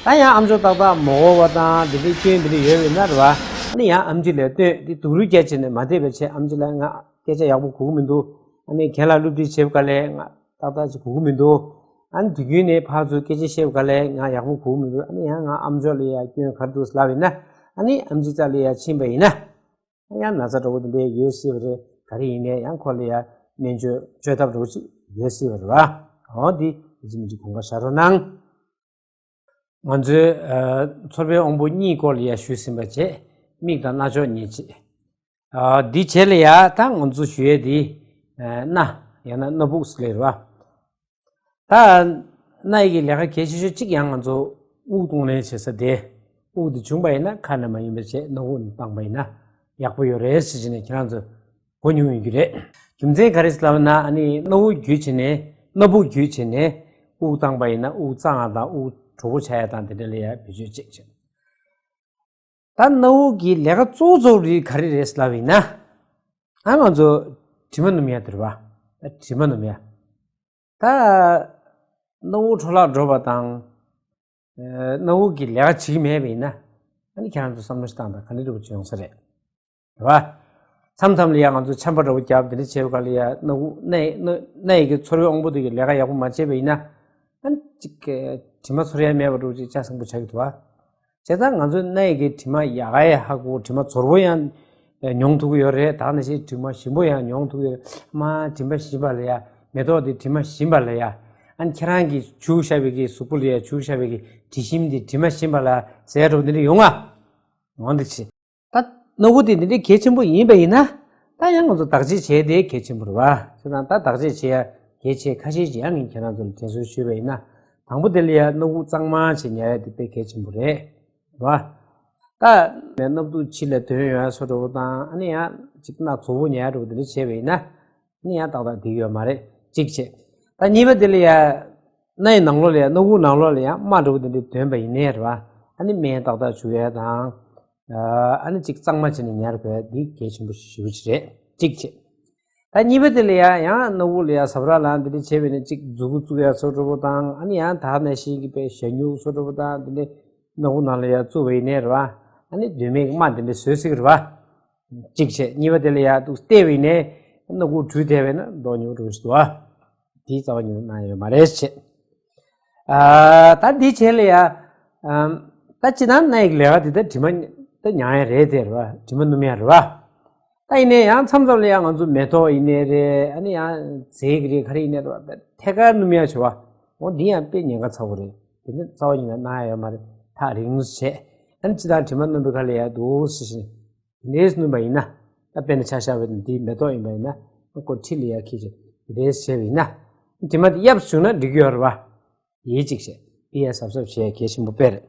ད་ཡང་ཨ་མཆོག་ཏག་ཏག་མ་གོ་བ་དང་དེ་འདྲའི་སྐྱོན་དེ་འདྲ་ཡོད་པས་ན་རེད་བ། ཨ་ནི་ཡང་ཨེམ་ཆི་ལ་སྟོན། དེ་སྡུག་རུས་རྒྱག་བྱས་ནས་མ་བསྡད་པ་བྱས། ཨེམ་ཆི་ལགས་ང་སྐད་ཆ་ཡག་པོ་གོ་གི་མི་འདུག་ཨ་ནི་རྒན་ལགས་སློབ་ཁྲིད་བྱེད་པ་ག་ལས་ང་ཏག་ཏག་ཅིག་གོ་གི་མི་འདུག་ཨ་ནི་དུས་རྒྱུན་ནས་ཕར་ཚུར་སྐད་ཆ་བཤད་པ་ག་ལས་ང་ཡག་པོ་གོ་གི་མི་འདུག་ཨ་ནི་ཡང་ང་ཨ་མཆོག་ལ་ཡ་སྐྱོན་ག་རེ་འདུག་ལབ་པས་ན། ཨ་ནི་ཨེམ་ཆི་རྩ་ལ་ཡ་ཕྱིན་པ་ཡིན་ན། ཡང་ན་ཚ་འདྲ་བོ་དེ་འདྲའི་ཡོད་སྲིད་པ་རེད། ག་རེ་ཡིན་ནའི་ཡང་ཁོ་ལ་ཡ་སྨན་བཅོས་བཅོས་ཐབས་འདྲ་བོ་ཅིག་ཡོད་སྲིད་པ་རེད་བ། འོ་འདི་ཡིན་གཅིག་མིན་གཅིག་དགོངས་པ་བཞག་རོགས་གནང་། ང་ཚོའི་ཨ་ཚོར་བའི་དབང་པོ་གཉིས་སྐོར་ལ་ཡ་ཞུས་ཟིན་པ་བྱས། མིག་དང་རྣ་ཅོག་གཉིས་བྱས། ཨ་འདི་བྱས་ལ་ཡ་ད་ང་ཚོ་ཞུ་ཡས་འདི་ཨ་སྣ་ཡང་ན་སྣ་བུག་ཟེར་ལེ་རེད་བ། ད་སྣ་ཡི་གི་ལས་ཀ་གལ་ཆེ་ཤོས་གཅིག་ཡང་ང་ཚོ་དབུགས་གཏོང་ལེན་བྱེད་ས་དེ། དབུགས་དེ་བྱུང་པ་ཡིན་ན་ཁ་ནས་མ་ཡིན་པ་བྱས་སྣ་བུག་ནས་བཏང་པ་ཡིན་ན་ཡག་པོ་ཡོད་རེད་ཟེར་བྱས་ནས་ཁྱེད་རང་ཚོ་གོ་མྱོང་ཡོད་ཀྱི་རེད། རྒྱུ་མཚན་ག་རེ་ཟེར་ལབ་ན། ཨ་ནི་སྣ་བུག་བརྒྱུད་བྱས་ནས་སྣ་བུག་བརྒྱུད་བྱས་ནས་དབུགས་བཏང་པ་ཡིན་ན་དབུགས་གཙང་བ་དང་དབུགས་དྲོ་པོ་ཆགས་ཡ་དང་དེ་འདྲ་ལ་ཡ་བེད་སྤྱོད་བྱེད་ཅིང་། ད་སྣ་བུག་གི་ལས་ཀ་གཙོ་བོ་གཙོ་བོ་རིགས་ག་རེ་རེད་ལབ་ཡིན་ན། ཨ་ང་ཚོ་དྲི་མ་སྣོམ་ཡ་དེ་རེད་བ། ད་དྲི་མ་སྣོམ་ཡ། ད་སྣ་བུག་འཕྲོ་བརླག་འགྲོ་བ་དང་། ཨ་སྣ་བུག་གི་ལས་ཀ་བྱེད་ཀྱི་མེད་པ་ཡིན་ན། ཨ་ནི་ཁྱེད་རང་ཚོ་བསམ་བློ་ཞིག་བཏང་དང་། ག་འདྲ་འདྲ་བོ་ཅིག་ཡོང་ས་རེད། རེད་བ། མཚམས་མཚམས་ལ་ཡ་ང་ཚོ་ཆམ་པ་འདྲ་བོ་བརྒྱབ་དེ་འདྲ་བྱེད་པ་ག་ལ་ཡ་སྣ་བུག་སྣ་སྣ་སྣ་ཡི་གི་ཚོར་བའི་དབང་པོ་དེ་གི་ལས་ཀ་ཡག་པོ་མ་བྱས་པ་ཡིན་ན། ཨ་ནི་ཅིག་གི་དྲི་མ་ཚོར་ཡ་མེད་པ་འདྲ་བོ་ཅིག་ལྕགས་སྲིན་པོ་ཆགས་ཀྱི་འདུག་བ། བྱས་ཙང་ང་ཚོའི་སྣ་ཡི་གི་དྲི་མ་ཡག་ག་ཡ་ཧ་གོ། དྲི་མ་ཚོར་པོ་ཡང་མྱོང་ཐུབ་ཀྱི་ཡོད་རེད། ད་ནང་བཞིན་དྲི་མ་ཞིམ་པོ་ཡང་མྱོང་ཐུབ་ཀྱི་ཡོད་རེད། མ་དྲི་མ་ཞིམ་པ་ལ་ཡ། མེ་ཏོག་དེ་དྲི་མ་ཞིམ་པ་ལ་ཡ། ཨ་ནི་ཁྱེད་རང་གི་བྱུགས་བཞག་པའི་གི་གཟུགས་པོ་ལ་ཡ་བྱུགས་བཞག་པའི་གི་དྲི་ཞིམ་དེ་དྲི་མ་ཞིམ་པ་ལ་ཟེར་འདྲ་བོ་འདི་འདྲ་ཡོང་ང་། འོང་འདི་ཆེ། ད་སྣ་ཁུག་དེ་འདི་འདྲའི་གལ་ཆེན་པོ་ཡིན་པ་ཡིན་ན། ད་ཡང་ང་ཚོ་བདག་གཅེས་བྱས་དེ་གལ་ཆེན་པོ་རེད་བ། བྱས་ཙང་ད་བདག་གཅེས་བྱེད་ཡ་གལ་ཆེ་ཁ་ཤས་ཅིག་ཡང་ངས་ཁྱེད་རང་ཚོ་ལ་དྲན་གསོ་ཞུས་པ་ཡིན་ན། དང་པོ་དེ་ལ་ཡ་སྣ་ཁུག་གཙང་མ་བྱས་ཉར་ཡ་དེ་དཔེ་གལ་ཆེན་པོ་རེད་བ། ད་ནས་སྣབས་དུག་ཕྱི་ལ་ཐོན་ཡོང་ཡ་བཟོ་འདྲ་བོ་དང་ཨ་ནི་ཡང་ཅིག་སྣ་ཚོགས་པོ་ཉར་ཡ་འདྲ་བོ་དེ་འདྲ་བྱས་པ་ཡིན་ན། ནི་ཡང་ཏག་ཏག་འགྲིག་ཡོད་མ་རེད། གཅིག་བྱས། ད་གཉིས་པ་དེ་ལ་ཡ། སྣའི་ནང་ལོགས་ལ་ཡ་སྣ་ཁུག་ནང་ལོགས་ལ་ཡ་རྨ་འདྲ་བོ་དེ་འདྲ་ཐོན་པ་ཡིན་ནའི་རེད་བ། ཨ་ནི་སྨན་ཏག་ཏག་བྱུག་ཡ་དང་། ཨ་ནི་གཅིག་གཙང་མ་བྱས་ནས་ཉར་དགོས་ཡ་འདི་གལ་ཆེན་པོ་ཞེ་པོ་ཅིག་རེད། གཅིག་བྱས། ད་གཉིས་པ་དེ་ལ་ཡ་ཡང་སྣ་ཁུག་ལ་ཡ་ཟབ་ར་ལངས་དེ་འདྲ་བྱས་པ་ཡིན་ན་གཅིག་མཛུ་གུ་བཙུགས་ཡ་བཟོ་འདྲ་བོ་དང་ཨ་ནི་ཡང་ད་ནས་ཤིང་གི་པའི་ཞ་སྨྱུག་བཟོ་འདྲ་བོ་དང་དེ་འདྲ་སྣ་ཁུག་ནང་ལ་ཡ་བཙུགས་པ་ཡིན་ནའི་རེད་བ། ཨ་ནི་དོན་མེད་ཀྱི་རྨ་དེ་འདྲ་བཟོས་སྲིད་ཀྱི་རེད་བ། གཅིག་བྱས། གཉིས་པ་དེ་ལ་ཡ་འདུག་བལྟས་པ་ཡིན་ནའི་སྣ་ཁུག་བྲུས་བསྡད་པས་ན་མདོག་ཉེས་པོ་འགྲོ་གི་འདུག་ཨ། དེའི་རྩ་བ་ཉིད་ནས་གནང་ཡོད་མ་རེད་བྱས། ཨ། ད་འདི་བྱས་ལ་ཡ། ཨམ། ད་སྤྱིར་བཏང་སྣ་ཡི་ལས་ཀ་འདི་ད་དྲི་མ་ད་མྱང་ཡ་རེད་དེ་རེད་བ། དྲི་མ་སྣོམ་ཡ་རེད་བ། ད་ཡིན་ནའི་ཡང་མཚམས་མཚམས་ལ་ཡ་ང་ཚོ་མེ་ཏོག་ཡིན་ནའི་རེད། ཨ་ནི་ཡང་རྫས་ཀྱི་རིགས་ག་རེ་ཡིན་ནའི་རེད་བ། ཐད་ཀར་སྣོམ་ཡ་བྱེད་བ། འོ་འདི་ཡང་དཔེ་ཉེན་ཁ་ཚ་བོ་རེད། དེ་ནི་རྩ་བ་ཉིད་ནས་གནང་ཡ་ཡོད་མ་རེད། ཐག་རིང་བྱས། ཨ་ནི་སྤྱིར་བཏང་དྲི་མ་སྣོམ་པའི་ཁ་ལ་ཡ་འདུག་ཟེར་བཞིན། དེ་འདྲས་སྣོམ་པ་ཡིན་ན། ད་དཔེར་ན་ཆ་བཞག་པ་ཡིན་ན་འདི་མེ་ཏོག་ཡིན་པ་ཡིན་ན་ཁོ་འཁྲིས་ལ་ཡ་འཁྱེར་བྱས་དེ་འདྲས་བྱས་པ་ཡིན་ན། དྲི་མ་དེ་གཡབ་བྱུང་ན་འགྲིག་གི་ཡོད་རེད་བ། ཡིན་གཅིག་བྱས་དེ་ཡ་གཟབ་གཟབ་བྱེད་ཡ་གལ་ཆེན་པོ་དཔེ་རེད།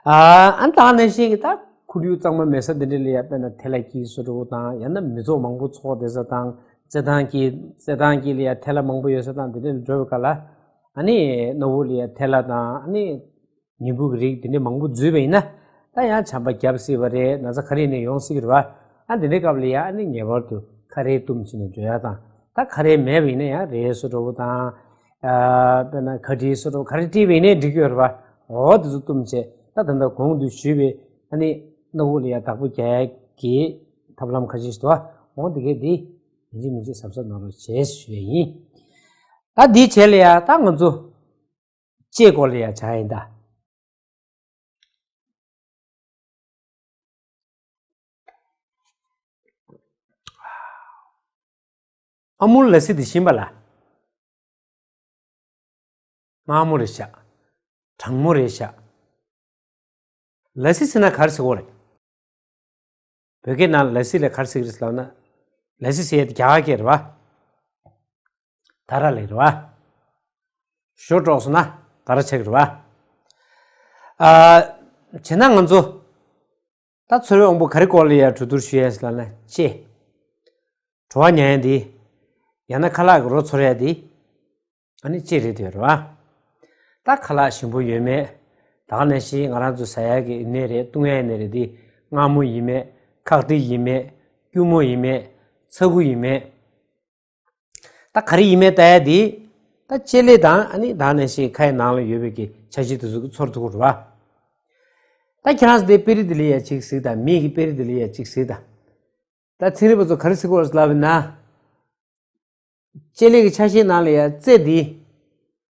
ཨ། ཨ་ནི་ད་ག་ནང་བཞིན་གྱི་ད་ཁོར་ཡུག་གཙང་མ་མེད་ས་དེ་འདྲས་ལ་ཡ་དཔེར་ན་ཐལ་བ་དཀྱིལ་བཟོ་འདྲ་བོ་དང་ཡང་ན་མི་ཚོགས་མང་པོ་ཚོགས་བསྡད་ས་དང་རྩེད་ཐང་དཀྱིལ་རྩེད་ཐང་དཀྱིལ་ལ་ཡ་ཐལ་བ་མང་པོ་ཡོད་ས་དང་དེ་འདྲས་ལ་འགྲོ་བའི་སྐབས་ལ། ཨ་ནི་སྣ་ཁུག་ལ་ཡ་ཐལ་བ་དང་ཨ་ནི། ཉིན་གུང་གི་རིགས་དེ་འདྲ་མང་པོ་འཛུལ་བ་ཡིན་ན། ད་ཡང་ཆམ་པ་བརྒྱབ་སྲིད་པ་རེད། ན་ཚ་ག་རེ་ཡིན་ནའི་ཡོང་སྲིད་ཀྱི་རེད་བ། ཨ་དེ་འདྲའི་སྐབས་ལ་ཡ་ཨ་ནི་ངེས་པར་དུ་ཁ་རས་བཏུམས་བྱས་ནས་འགྲོ་ཡ་དང་། ད་ཁ་རས་མེད་པ་ཡིན་ན་ཡང་རས་བཟོ་འདྲ་བོ་དང་། ཨ། དཔེར་ན་ཁ་དཀྲིས་བཟོ་འདྲ་བོ་ག་རེ་དཀྲིས་པ་ཡིན་ནའི་འགྲིག་གི་ཡོད་རེད་བ། འོ་དེ་ཚོ་བཏུམས་བྱས་ད་ད་ལྟ་གོང་དུ་ཞུས་པའི་ཨ་ནི་སྣ་ཁུག་ལ་ཡ་བདག་པོ་རྒྱག་ཡ་གི་ཐབས་ལམ་ཁ་ཤས་ཤིག་འདུག་བ། འོ་དེ་གས་དེ་ཡིན་གཅིག་མིན་གཅིག་གཟབ་གཟབ་གནང་རོགས་བྱས་ཞུ་ཡ་ཡིན། ད་འདི་བྱས་ལ་ཡ་ད་ང་ཚོ། ལྕེ་སྐོར་ལ་ཡ་བྱ་ཡིན་ད། ཨ་མོ་ལ་སི་དེ་ཤེས་པ་ལ། མངར་མོ་རེད་ཤག་གྲང་མོ་རེད་ཤག་ལ་སི་ཟེར་ན་ག་རེ་ཟེར་གོ་རེད། བོད་སྐད་ནང་ལ་ལ་སི་ལ་ག་རེ་ཟེར་གི་རེད་ཟེར་ལབ་ན། ལ་སི་ཟེར་ཡ་དེ་རྒྱ་གར་སྐད་རེད་བ། ད་ར་ལེ་རེད་བ། ཞོ་དཀྲོགས་སོང་ན་ད་ར་ཆགས་ཀྱི་རེད་བ། ཨ། བྱས་ན་ང་ཚོ། ད་ཚོར་བའི་དབང་པོ་ག་རེ་སྐོར་ལ་ཡ་གྲོས་བསྡུར་ཞུ་ཡས་ལབ་ན་ལྕེ། བྲོ་བ་མྱང་ཡ་འདི། ཡང་ན་ཁ་ལག་གི་རོ་ཚོར་ཡ་འདི། ཨ་ནི་ལྕེ་རེད་འདོད་རེད་བ། ད་ཁ་ལག་ཞིམ་པོ་ཡོད་མེད། ད་ག་ནང་བཞིན་ང་རང་ཚོ་ཟ་ཡ་གི་ཡིན་ནའི་རེད། བཏུང་ཡ་ཡིན་ནའི་རེད། འདི་མངར་མོ་ཡིན་མེད། ཁག་ཏིག་ཡིན་མེད། སྐྱུར་མོ་ཡིན་མེད། ཚ་ཁུ་ཡིན་མེད། ད་ག་རེ་ཡིན་མེད་ལྟ་ཡ་འདི། ད་ལྕེ་ལེ་དང་ཨ་ནི་ད་ག་ནང་བཞིན་ཁ་ཡི་ནང་ལ་ཡོད་པའི་གི་ཆ་ཤས་དེ་ཚོ་གི་ཚོར་ཐུབ་ཀྱི་རེད་བ། ད་ཁྱེད་རང་ཚོ་དེ་དཔེ་རིས་དེ་ལ་ཡ་གཅིག་གཟིགས་དང་། མིག་གི་དཔེ་རིས་དེ་ལ་ཡ་གཅིག་གཟིགས་དང་། ད་ཚན་རིག་པ་ཚོ་ག་རེ་ཟེར་གོ་རེད་ལབ་ན། ལྕེ་ལེ་གི་ཆ་ཤས་ནང་ལ་ཡ་རྩེ་འདི།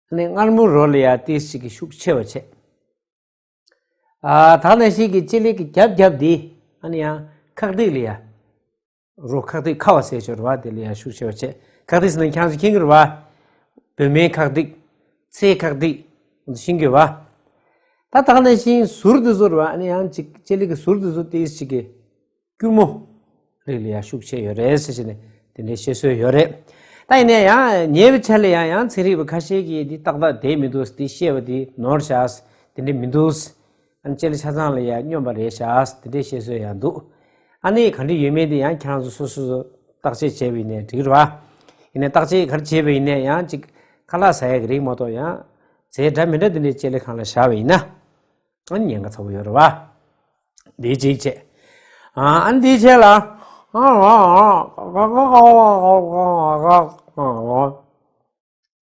ཨ་ནི་མངར་མོ་རོ་ལ་ཡ་ཏོག་ཙམ་གྱི་ཤུགས་ཆེ་བ་བྱས། ཨ། ད་ག་ནང་བཞིན་གྱི་ལྕེ་ལེ་གི་རྒྱབ་རྒྱབ་འདི། ཨ་ནི་ཡང་ཁག་ཏིག་ལ་ཡ། རོ་ཁག་ཏིག་ཁ་བ་ཟེར་ཆོག་རེད་བ། དེ་ལ་ཡ་ཤུགས་ཆེ་བ་བྱས། ཁག་ཏིག་ཟེར་ན་ཁྱེད་རང་ཚོ་མཁྱེན་གྱི་རེད་བ། བོད་སྨན་ཁག་ཏིག་ཚེ་ཁག་ཏིག་ཤེས་ཀྱི་རེད་བ། ད་ད་ག་ནང་བཞིན་ཟུར་འདི་ཚོ་རེད་བ། ཨ་ནི་ཡང་ཅིག་ལྕེ་ལེ་གི་ཟུར་འདི་ཚོ་ཏོག་ཙམ་གྱི། སྐྱུར་མོ་རིགས་ལ་ཡ་ཤུགས་ཆེ་ཡོད་རེད་ཟེར་བྱས་ནས་དེ་འདྲའི་བཤད་སྲོལ་ཡོད་རེད། ད་ཡིན་ནའི་ཡང་ཉེ་བའི་ཆར་ལ་ཡང་ཡང་ཚན་རིག་པ་ཁ་ཤས་ཀྱིས་འདི་ཏག་ཏག་བསྡད་མི་འདུག་འདི་བཤད་པ་འདི་ནོར་བཞག་དེ་འདྲ་མི་འདུག་ཨ་ནི་ལྕེ་ལེ་ཆ་ཚང་ལ་ཡ་སྙོམས་པ་རེད་བཞག་དེ་འདྲའི་བཤད་སྲོལ་ཡང་འདུག་ཨ་ནི་ག་འདྲ་ཡོད་མེད་འདི་ཡང་ཁྱེད་རང་ཚོ་སོ་སོ་བརྟག་དཔྱད་བྱས་པ་ཡིན་ནའི་འགྲིག་གི་རེད་བ། ཡིན་ནའི་བརྟག་དཔྱད་ག་རེ་བྱས་པ་ཡིན་ནའི་ཡང་ཅིག་ཁ་ལག་ཟ་ཡ་གི་རིགས་མ་གཏོགས་ཡང་རྫས་འདྲ་མི་འདྲ་འདི་འདྲའི་ལྕེ་ལེ་སྒང་ལ་བཞག་པ་ཡིན་ན། ཨ་ནི་ཉེན་ཁ་ཚ་པོ་ཡོད་རེད་བ། འདི་གཅིག་བྱས། ཨ་ནི་འདི་བྱས་ལ།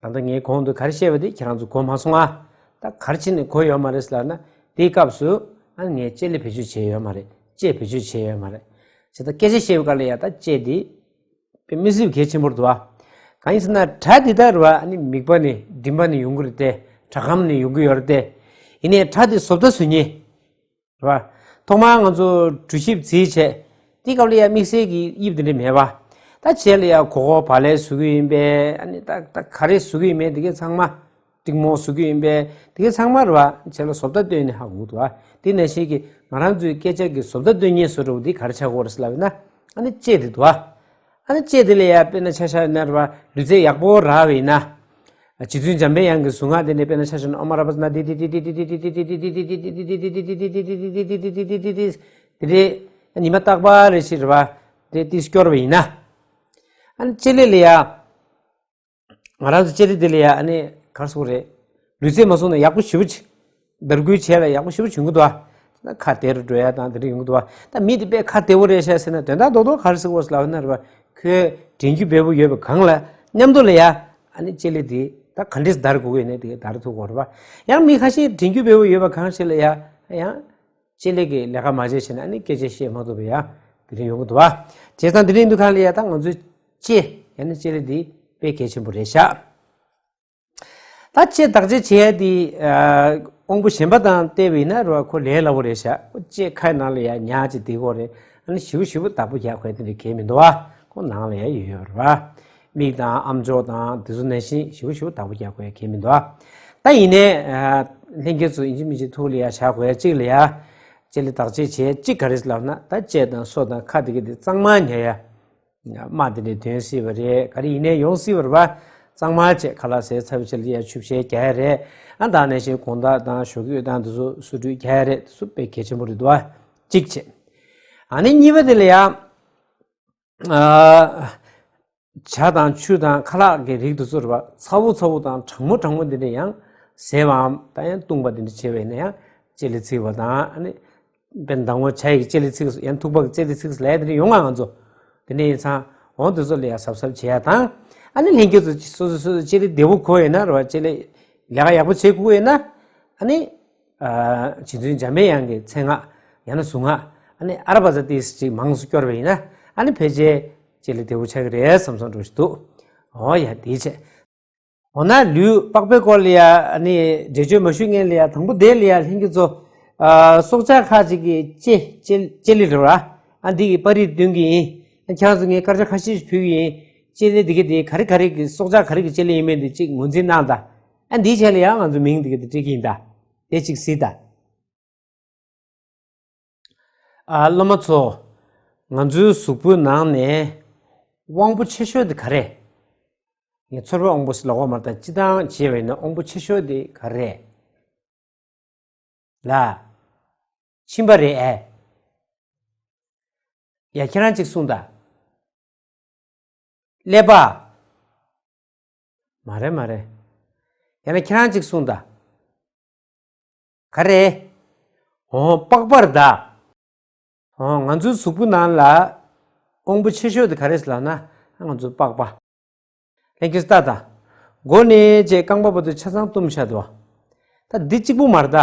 ད་ལྟ་ངས་གོང་དུ་ག་རེ་བཤད་པ་དེ་ཁྱེད་རང་ཚོ་གོ་མ་སོང་ང་། ད་ག་རེ་བྱས་ནས་གོ་ཡོད་མ་རེད་ལབ་ན། དེའི་སྐབས་སུ་ཨ་ནི་ངས་ལྕེ་ལེ་བེད་སྤྱོད་བྱས་ཡོད་མ་རེད། ལྕེ་བེད་སྤྱོད་བྱས་ཡོད་མ་རེད། བྱས་ཙང་སྐད་ཆ་བཤད་པའི་སྐབས་ལ་ཡ་ད་ལྕེ་འདི། དཔེ་མི་སྲིད་པའི་གལ་ཆེན་པོ་རེད་འདུག་བ། གང་ཡིན་ཟེར་ན་སྒྲ་འདི་ལྟར་བ་ཨ་ནི་མིད་པ་ནས་མགྲིན་པ་ནས་ཡོང་གི་རེད་དེ། སྒྲ་སྒམ་ནས་ཡོང་གི་ཡོད་རེད་དེ། ཡིན་ནའི་སྒྲ་དེ་བཟོ་ལྟ་བཟོ་མཁན། རེད་བ། ཐོག་མར་ང་ཚོ་གྲོ་ཞིབ་རྩིས་བྱས། དེ་སྐབས་ལ་ཡ་དམིགས་བསལ་གྱི་དབྱིབས་འདི་འདྲ་མེད་པ། ད་རྗེས་ལ་ཡ་གོ་གོ་བག་ལེབ་བཟོ་གི་ཡིན་པས། ཨ་ནི་ད་ད་ག་རེ་བཟོ་གི་ཡིན་མེད་དེ་གའི་ཚང་མ། གཏིང་མོ་བཟོ་གི་ཡིན་པས་དེ་གའི་ཚང་མ་རེད་བ། ཁྱེད་ལ་བཟོ་ལྟ་སྟོན་ནས་ཧ་གོ་འདུག་བ། དེ་ནང་བཞིན་གྱི་ང་རང་ཚོའི་སྐད་ཆ་གི་བཟོ་ལྟ་སྟོན་མཁན་བཟོ་འདྲ་བོ་འདི་ག་རེ་ཆགས་ཀྱི་ཡོད་རེད་ཟེར་ལབ་ཡིན་ན། ཨ་ནི་ལྕེ་དེ་འདུག་བ། ཨ་ནི་ལྕེ་དེ་ལ་ཡ་དཔེར་ན་ཆ་བཞག་ན་རེད་བ། ལུས་རྩལ་ཡག་པོ་རག་པ་ཡིན་ན། རྗེ་བཙུན་འཇམ་པའི་དབྱངས་ཀྱི་གཟུངས་སྔགས་དེ་ནས་དཔེར་ན་ཆ་བཞག་ན་ཨོཾ་ར་པ་ཙ་ན་དྷཱིཿ་དྷཱིཿ་དྷཱིཿ་དྷཱིཿ་དྷཱིཿ་དེ་འདྲའི་ཉི་མ་རྟག་པར་རེ་བཞིན་རེད་བ། དེ་ཏིས་སྐྱོར་བ་ཡིན་ན། ཨ་ནི་ལྕེ་ལེ་ལ་ཡ། ང་རང་ཚོ་ལྕེ་ལེ་དེ་ལ་ཡ་ཨ་ནི་ག་རེ་ཟེར་དགོས་རེད། ལུས་རྩལ་མ་སོང་ན་ཡག་པོ་ཞེ་པོ་ཅིག་འདར་འགུལ་བྱས་ལ་ཡག་པོ་ཞེ་པོ་བྱུང་གི་འདུག་ཨ། ཁ་བདེ་རུ་འགྲོ་ཡ་དང་དེ་འདྲ་ཡོང་གི་འདུག་ཨ། ད་མི་དེ་དཔེ་ཁ་བདེ་བོ་རེད་ཤག་ཟེར་ན་དོན་དག་རྡོག་རྡོག་ག་རེ་ཟེར་དགོས་ལབ་ན་རེད་བ། ཁོའི་དྲན་རྒྱུ་འབེལ་པོ་ཡོད་པ་གང་ལ་མཉམ་དུ་ལ་ཡ་ཨ་ནི་ལྕེ་ལེ་དེ་ད་ག་འདྲས་འདར་དགོས་ཀྱི་ཡོད་ན་དེ་འདར་ཐུབ་དགོས་རེད་བ། ཡང་མི་ཁ་ཤས་དྲན་རྒྱུ་འབེལ་པོ་ཡོད་པ་གང་ཞིག་ལ་ཡ་ཡང་ལྕེ་ལེ་གི་ལས་ཀ་མ་བྱས་བྱས་ན་ཨ་ནི་སྐད་ཆ་བཤད་མ་ཐུབ་པ་ཡ་དེ་འདྲ་ཡོང་གི་འདུག་བ། བྱས་ཙང་དེ་འདྲ་ཡིན་དུས་གང་ལ་ཡ་ད་ང་ཚོའི་ལྕེ་ཡང་ན་ལྕེ་ལེ་དེ་དཔེ་གལ་ཆེན་པོ་རེད་ཤག་ད་ལྕེ་བདག་གཅེས་བྱེད་ཡ་དེ་དབང་པོ་གཞན་པ་དང་བལྟས་པ་ཡིན་ན་རེད་བ། ཁོ་ལས་སླ་པོ་རེད་ཤག་ཁོ་ལྕེ་ཁའི་ནང་ལ་ཡ་ཉག་ཅིག་བསྡད་ཀྱི་ཡོད་རེད། ཨ་ནི་ཞེ་པོ་ཞེ་པོ་བདག་པོ་རྒྱག་དགོས་དེ་འདྲ་གང་ཡང་མི་འདུག་བ། ཁོ་ནང་ལ་ཡ་ཡོད་ཡོད་རེད་བ། མིག་དང་ཨམ་ཅོག་དང་དེ་ཚོ་ནང་བཞིན་ཞེ་པོ་ཞེ་པོ་བདག་པོ་རྒྱག་དགོས་ཡ་གང་ཡང་མི་འདུག་བ། ད་ཡིན་ནའི་ལྷན་རྒྱས་ཚོ་ཡིན་གཅིག་མིན་གཅིག་ཐུགས་ལ་ཡ་བཞག་དགོས་ཡ་གཅིག་ལ་ཡ། ལྕེ་ལེ་བདག་གཅེས་བྱེད་ཡ་གཅིག་ག་རེ་ལབ་ན་ད་ལྕེ་དང་སོ་དང་ཁ་དེ་གི་དེ་གཙང་མ་ཉར་ཡ། རྨ་དེ་འདྲ་ཐོན་སྲིད་པ་རེད། ག་རེ་ཡིན་ནའི་ཡོང་སྲིད་པ་རེད་བ། གཙང་མ་བྱས་ཁ་ལག་ཟས་ཚར་བའི་ཕྱིར་ལ་ཡ་ཆུ་བཤལ་རྒྱག་ཡ་རེད། ཨ་ད་ནང་བཞིན་དགོང་དག་དང་ཞོགས་ཀས་དང་དེ་ཚོ་བསུ་སྐྲུན་རྒྱག་ཡ་རེད། དེ་ཚོ་དཔེ་གལ་ཆེན་པོ་རེད་འདུག་བ། གཅིག་བྱས། ཨ་ནི་གཉིས་པ་དེ་ལ་ཡ། ཨ། ཇ་དང་ཆུ་དང་ཁ་ལག་གི་རིགས་དེ་ཚོ་རེད་བ། ཚ་པོ་ཚ་པོ་དང་གྲང་མོ་གྲང་མོ་དེ་འདྲ་ཡང་ཟས་པའམ་ད་ཡང་བཏུང་བ་དེ་འདྲ་བྱས་པ་ཡིན་ན་ཡང་ལྕེ་ལེ་ཚིག་པ་དང་ཨ་ནི། དཔེར་ན་ཟླ་ངོ་ཇ་ཡི་ལྕེ་ལེ་ཚིག་ཡང་ཐུག་པ་གི་ལྕེ་ལེ་ཚིག་ལས་དེ་འདྲ་ཡོང་ང་ང་ཚོ། དེ་འདྲ་ཡིན་ཙང་འོ་དེ་ཚོ་ལ་ཡང་གཟབ་གཟབ་བྱེད་ཡ་དང་། ཨ་ནི་ལྷན་རྒྱས་ཚོ་སོ་སོ་སོ་སོ་ལྕེ་ལེ་བདེ་པོ་དགོས་ཡོད་ན་རེད་བ། ལྕེ་ལེ་ལས་ཀ་ཡག་པོ་བྱེད་དགོས་ཡོད་ན། ཨ་ནི། རྗེ་བཙུན་འཇམ་པའི་དབྱངས་ཀྱི་མཚན་སྔགས་ཡང་ན་གཟུངས་སྔགས་ཨ་ནི་ཨ་ར་པ་ཙ་ཏིས་ཅིག་མང་སུ་སྐྱོར་བ་ཡིན་ན་ཨ་ནི་ཕལ་ཆེར་ལྕེ་ལེ་བདེ་པོ་ཆགས་ཀྱི་རེད་བསམ་བསམ་འདྲ་ཞིག་འདུག་འོ་ཡ་དེའི་ཆེད། འོ་ན་ལུས་པགས་པའི་སྐོར་ལ་ཡ་ཨ་ནི་འགྲེལ་བརྗོད་མ་ཞུས་སྔོན་ལ་ཡ་དང་པོ་དེ་ལ་ཡ་ལྷན་རྒྱས་ཚོ། སྲོག་ཆགས་ཁག་ཅིག་གི་ལྕེ་ལྕེ་ལྕེ་ལེ་རེད་བ། ཨ་འདི་གི་པར་རིས་སྟོན་གྱི་ཡིན། ཨ་ཁྱེད་རང་ཚོ་ངས་སྐར་ཆ་ཁ་ཤས་ཤིག་ཕུལ་གྱི་ཡིན། ལྕེ་ལེ་འདི་གི་དེ་ག་རེ་ག་རེ་གི་སྲོག་ཆགས་ག་རེ་གི་ལྕེ་ལེ་ཡིན་མིན་དེ་གཅིག་ངོས་འཛིན་གནང་དང་། ཨ་འདིའི་ཆེད་ལ་ཡང་ང་ཚོ་མིང་འདི་ག་དེ་སྤྲད་ཀྱི་ཡིན་ད། དེ་གཅིག་གཟིགས་དང་། ཨ་སློབ་མ་ཚོ། ང་ཚོའི་གཟུགས་པོའི་ནང་ནས་དབང་པོ་ཆེ་ཤོས་དེ་ག་རེ། ངས་ཚོར་བའི་དབང་པོ་ཟེར་ལབ་ཀྱི་མ་རེད་ད། སྤྱིར་བཏང་བྱས་པ་ཡིན་ན་དབང་པོ་ཆེ་ཤོས་དེ་ག་རེ་རེད། ལ། མཆིན་པ་རེད་ཨེ། ཡ་ཁྱེད་རང་གཅིག་གསུངས་དང་། ཀླད་པ། མ་རེད་མ་རེད། ཡང་ན་ཁྱེད་རང་གཅིག་གསུངས་དང་། ག་རེ། འོ་པགས་པ་རེད་ད། འོ་ང་ཚོའི་གཟུགས་པོ་ནང་ལ་དབང་པོ་ཆེ་ཤོས་དེ་ག་རེ་ཟེར་ལབ་ན་ང་ཚོའི་པགས་པ། ལྷན་རྒྱས་ལྟ་དང་། མགོ་ནས་བྱས་རྐང་པ་བར་དུ་ཆ་ཚང་བཏུམས་བཞག་འདུག་བ། ད་འདི་གཅིག་པུ་མ་རེད་ད།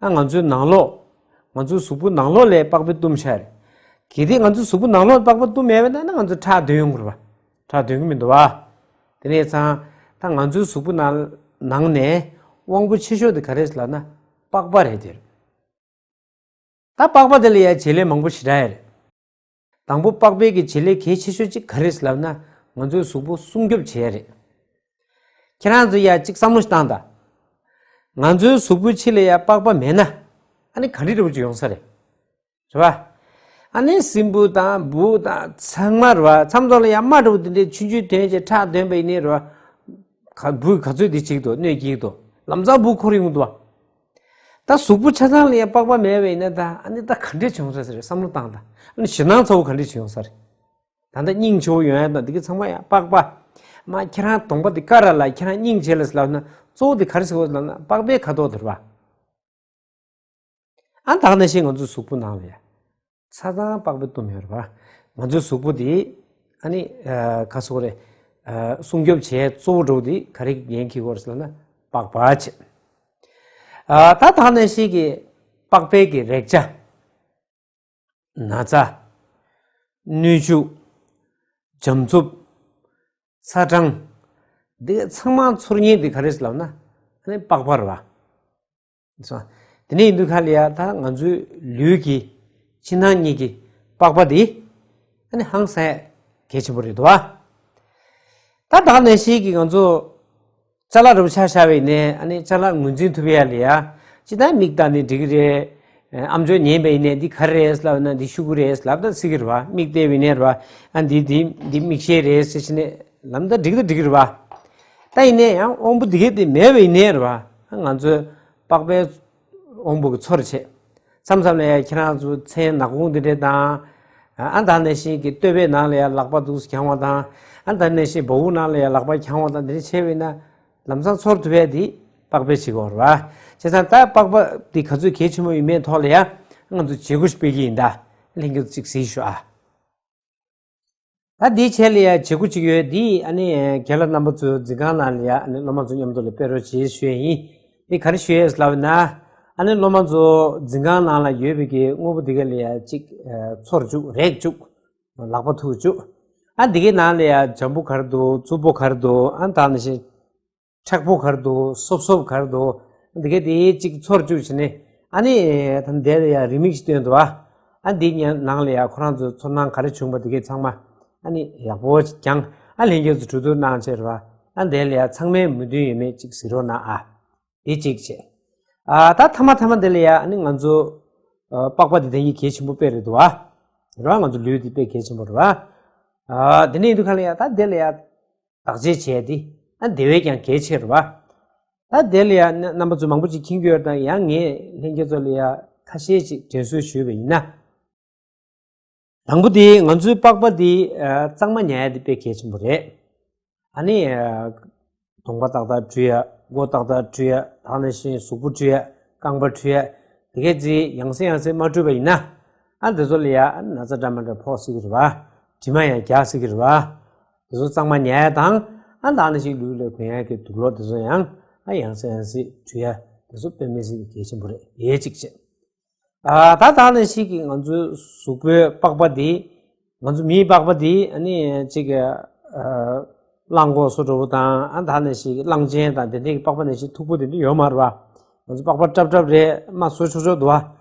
ཨ་ང་ཚོའི་ནང་ལོགས། ང་ཚོའི་གཟུགས་པོ་ནང་ལོགས་ལ་པགས་པས་བཏུམས་བཞག་རེད། གལ་ཏེ་ང་ཚོའི་གཟུགས་པོ་ནང་ལོགས་ལ་པགས་པས་བཏུམས་མེད་པ་ན་ང་ཚོ་ཁྲག་འདོན་ཡོང་གི་རེད་བ། ཁྲག་འདོན་གི་མི་འདུག་བ། དེ་ནས་ཚང་། ད་ང་ཚོའི་གཟུགས་པོ་ནང་ནང་ནས་དབང་པོ་ཆེ་ཤོས་དེ་ག་རེ་ཟེར་ལབ་ན་པགས་པ་རེད་དེ། ད་པགས་པ་དེ་ལ་ཡ་བྱེད་ལས་མང་པོ་ཞེ་དྲག་ཡོད་རེད། དང་པོ་པགས་པའི་གི་བྱེད་ལས་གལ་ཆེ་ཤོས་གཅིག་ག་རེ་ཟེར་ལབ་ན་ང་ཚོའི་གཟུགས་པོ་སྲུང་སྐྱོབ་བྱེད་ཡ་རེད། ཁྱེད་རང་ཚོ་ཡ་གཅིག་བསམ་བློ་ཞིག་བཏང་དང་། ང་ཚོའི་གཟུགས་པོའི་ཕྱི་ལ་ཡ་པགས་པ་མེད་ན་ཨ་ནི་ག་འདྲ་འདྲ་བོ་ཅིག་ཡོང་ས་རེད། རེད་བ། ཨ་ནི་སྲིན་འབུ་དང་འབུ་དང་ཚང་མ་རེད་བ། མཚམས་མཚམས་ལ་ཡང་རྨ་འདྲ་བོ་དེ་འདྲའི་ཆུང་ཆུང་ཐོན་བྱས་ཁྲག་འདོན་པ་ཡིན་ནའི་རེད་བ། ག་འབུ་ག་ཚོད་དེ་བྱེད་ཀྱི་འདུག་གནོད་སྐྱེལ་གྱི་འདུག་ལམ་སང་འབུ་འཁོར་ཡོང་གི་འདུག་བ། ད་གཟུགས་པོ་ཆ་ཚང་ལ་ཡང་པགས་པ་མེད་པ་ཡིན་ན་ད་ཨ་ནི་ད་ག་འདྲས་བྱུང་ས་རེད་བསམ་བློ་བཏང་ད། ཨ་ནི་ཞེད་སྣང་ཚ་བོ་ག་འདྲས་བྱུང་ས་རེད། ད་ལྟ་སྙིང་རྗེ་བོ་ཡོང་ཡ་དང་འདི་ག་ཚང་མ་ཡང་པགས་པ། མ་ཁྱེད་རང་གདོང་པ་འདི་ཀ་ར་ལ་ཁྱེད་རང་སྙིང་རྗེ་ལ་ཟེར་ལབ་ན་གཙོ་བོ་འདི་ག་རེ་ཟེར་དགོས་ལབ་ན་པགས་པའི་ཁ་དོག་དེ་རེད་བ། ཨ་ད་ག་ནང་བཞིན་ང་ཚོའི་གཟུགས་པོ་ནང་ལ་ཡ། ཆ་ཚང་པགས་པས་བཏུམས་ཡོད་རེད་བ། ང་ཚོའི་གཟུགས་པོ་འདི། ཨ་ནི། ཨ་ག་ཟེར་དགོས་རེད། ཨ་སྲུང་སྐྱོབ་བྱེད་གཙོ་བོ་འདྲ་བོ་འདི་ག་རེ་གིས་འགན་འཁྱེར་དགོས་རེད་ཟེར་ལབ་ན་པགས་པ་བྱས། ཨ་ད་ད་ག་ནང་བཞིན་གྱི་པགས་པའི་གི་རེག་བྱ། ན་ཚ། སྣོད་བཅུད། འཇམ་རྩུབ། ཚ་གྲང་། འདི་ཚང་མ་ཚོར་མཁན་འདི་ག་རེ་ཟེར་ལབ་ན་ཨ་ནི་པགས་པ་རེད་བ། སོང་། དེ་ནས་ཡིན་དུས་ཁ་ལ་ཡ་ད་ང་ཚོའི་ལུས་ཀྱི་ཕྱི་ནང་གཉིས་ཀྱི་པགས་པ་འདི་ཨ་ནི་ཧང་སང་གལ་ཆེན་པོ་རེད་དོ། ད་ད་ག་ནང་བཞིན་གྱི་ང་ཚོ་ ཅ་ལག་འདྲ་པོ་ཆ་བཞག་པ་ཡིན་ནའི་ཨ་ནི་ཅ་ལག་ངོས་འཛིན་ཐུབ་ཡ་ལ་ཡ། ཅི་ལྟར་མིག་ལྟ་ནས་འགྲིག་གི་རེད། ཨ་མཆོག་ཉན་པ་ཡིན་ནའི་འདི་ག་རེ་རེད་ལབ་ན་འདི་ཤུ་གུ་རེད་ལབ་ད་སྲིད་ཀྱི་རེད་བ། མིག་བལྟས་པ་ཡིན་ནའི་རེད་བ། ཨ་འདི་འདི་འདི་མིག་ཤེལ་རེད་ཟེར་བྱས་ནས་ལབ་ད་འགྲིག་ད་འགྲིག་གི་རེད་བ། ད་ཡིན་ནའི་ཡང་དབང་པོ་འདི་གས་དེ་མེད་པ་ཡིན་ནའི་རེད་བ། ང་ཚོས་པགས་པའི་དབང་པོ་གི་ཚོར་བྱེད། མཚམས་མཚམས་ལ་ཡང་ཁྱེད་རང་ཚོ་མཚན་ནག་ཁུང་འདི་འདྲས་དང་། ཨ་ད་ནང་བཞིན་གྱི་སྟོད་པའི་ནང་ལ་ཡང་ལག་པ་འདུག་སེ་འཁྱང་བ་དང་། ཨ་ད་ནང་བཞིན་བ་སྤུ་ནང་ལ་ཡང་ལག་པ་འཁྱང་བ་དང་འདི་འདྲས་བྱས་པ་ཡིན་ན། ལམ་སང་ཚོར་ཐུབ་ཡས་འདི་པགས་པས་བྱེད་ཀྱི་ཡོད་རེད་བ། བྱས་ཙང་ད་པགས་པ་འདི་ག་ཚོད་གལ་ཆེན་པོ་ཡིན་མིན་ཐོག་ལ་ཡང་ང་ཚོ་བྱེད་སྒོ་ཞིག་སྤེལ་གྱི་ཡིན་ད། ལྷན་རྒྱས་ཚོ་གཅིག་གཟིགས་ཤོག་ཨ། ད་འདིའི་ཆེད་ལ་ཡ་བྱེད་སྒོ་གཅིག་ཡོད། འདི་ཨ་ནི་རྒན་ལགས་རྣམ་པ་ཚོའི་འཛིན་ཁང་ནང་ལ་ཡ་ཨ་ནི་སློབ་མ་ཚོ་མཉམ་དུ་ལ་སྤེལ་རོགས་བྱེད་ཞུ་ཡ་ཡིན། འདི་ག་རེ་ཞུ་ཡས་ལབ་ན། ཨ་ནི་སློབ་མ་ཚོ་འཛིན་ཁང་ནང་ལ་ཡོད་པའི་གི་དངོས་པོ་འདི་ག་ལ་ཡ་གཅིག་ཚོར་བཅུག་རེག་བཅུག་ལག་པ་ཐུག་བཅུག་ཨ་འདི་གའི་ནང་ལ་ཡ་འཇམ་པོ་ག་རེ་འདུག་རྩུབ་པོ་ག་རེ་འདུག་ཨ་ད་ནང་བཞིན། མཁྲེགས་པོ་ག་རེ་འདུག་སོབ་སོབ་ག་རེ་འདུག་འདི་གའི་དེ་གཅིག་ཚོར་བཅུག་བྱས་ནས་ཨ་ནི་ད་འདས་ལ་ཡ་རི་མིག་ཅིག་སྟོན་འདུག་ཨ་འདི་ནང་ལ་ཡ་ཁོ་རང་ཚོའི་ཚོར་སྣང་ག་རེ་བྱུང་པ་འདི་གའི་ཚང་མ་ཨ་ནི་ཡག་པོ་ཅིག་ཀྱང་ཨ་ལྷན་རྒྱས་ཚོ་གྲོས་བསྡུར་གནང་བྱས་རེད་བ། ཨ་འདས་ལ་ཡ་ཚང་མས་མོས་མཐུན་ཡོད་མེད་ཅིག་གཟིགས་རོགས་གནང་ཨ། འདི་གཅིག་བྱས། ཨ་ད་མཐའ་མ་མཐའ་མ་འདི་ལ་ཡ་ཨ་ནི་ང་ཚོ་ཨ་པགས་པ་འདི་ད་ཡིན་གལ་ཆེན་པོ་དཔེ་རེད་འདུག་ཨ། རེད་བ། ང་ཚོ་ལུས་འདི་དཔེ་གལ་ཆེན་པོ་རེད་བ། ཨ་འདི་ནས་ཡིན་དུས་ག་ལ་ཡ་ད་འདི་ལ་ཡ། བདག་གཅེས་བྱས་ཏེ། ཨ་དེ་བས་ཀྱང་གལ་ཆེ་རེད་བ། ད་དེ་ལ་ཡ་རྣམ་པ་ཚོ་མང་པོ་ཅིག་མཁྱེན་གྱི་ཡོད་དང་ཡང་ངས་ལྷན་རྒྱས་ཚོ་ལ་ཡ་ཁ་ཤས་ཅིག་དྲན་གསོ་ཞུས་པ་ཡིན་ན། དང་པོ་དེ་ང་ཚོའི་པགས་པ་འདི་གཙང་མ་ཉར་ཡ་དེ་དཔེ་གལ་ཆེན་པོ་རེད། ཨ་ནི་གདོང་པ་ཏག་ཏག་བཀྲུ་ཡ། མགོ་ཏག་ཏག་བཀྲུ་ཡ། ད་ནང་བཞིན་གཟུགས་པོ་བཀྲུ་ཡ། རྐང་པ་བཀྲུ་ཡ། དེ་གས་ཚེ་ཡང་སེ་ཡང་སེ་མ་བཀྲུས་པ་ཡིན་ན། ཨ་འདི་ཚོ་ལ་ཡ་ན་ཚ་འདྲ་མི་འདྲ་ཕོག་སྲིད་ཀྱི་རེད་བ། དྲི་མ་ཡང་རྒྱག་སྲིད་ཀྱི་རེད་བ། དེ་ཚོ་གཙང་མ་ཉར་ཡ་དང་། ཨ་ད་ནང་བཞིན་ལུས་ལ་གོན་ཡ་གི་དུག་ལོག་དེ་ཚོ་ཡང་ཨ་ཡང་སེ་ཡང་སེ་བཀྲུ་ཡ་དེ་ཚོ་དཔེ་མི་སྲིད་པའི་གལ་ཆེན་པོ་རེད། དེ་གཅིག་བྱས། ཨ་ད་ད་ནང་བཞིན་གྱི་ང་ཚོའི་གཟུགས་པོའི་པགས་པ་འདི། ང་ཚོ་མིའི་པགས་པ་འདི་ཨ་ནི་གཅིག་གི་ཨ་རླངས་འཁོར་བཟོ་འདྲ་པོ་དང་། ཨ་ད་ནང་བཞིན་གྱི་གླང་ཆེན་དང་དེ་འདྲའི་པགས་པ་ནང་བཞིན་མཐུག་པོ་དེ་འདྲ་ཡོད་མ་རེད་བ། ང་ཚོ་པགས་པ་སྲབ་སྲབ་རེད། མར་བཟོ་ཆོག་ཆོག་འདུག་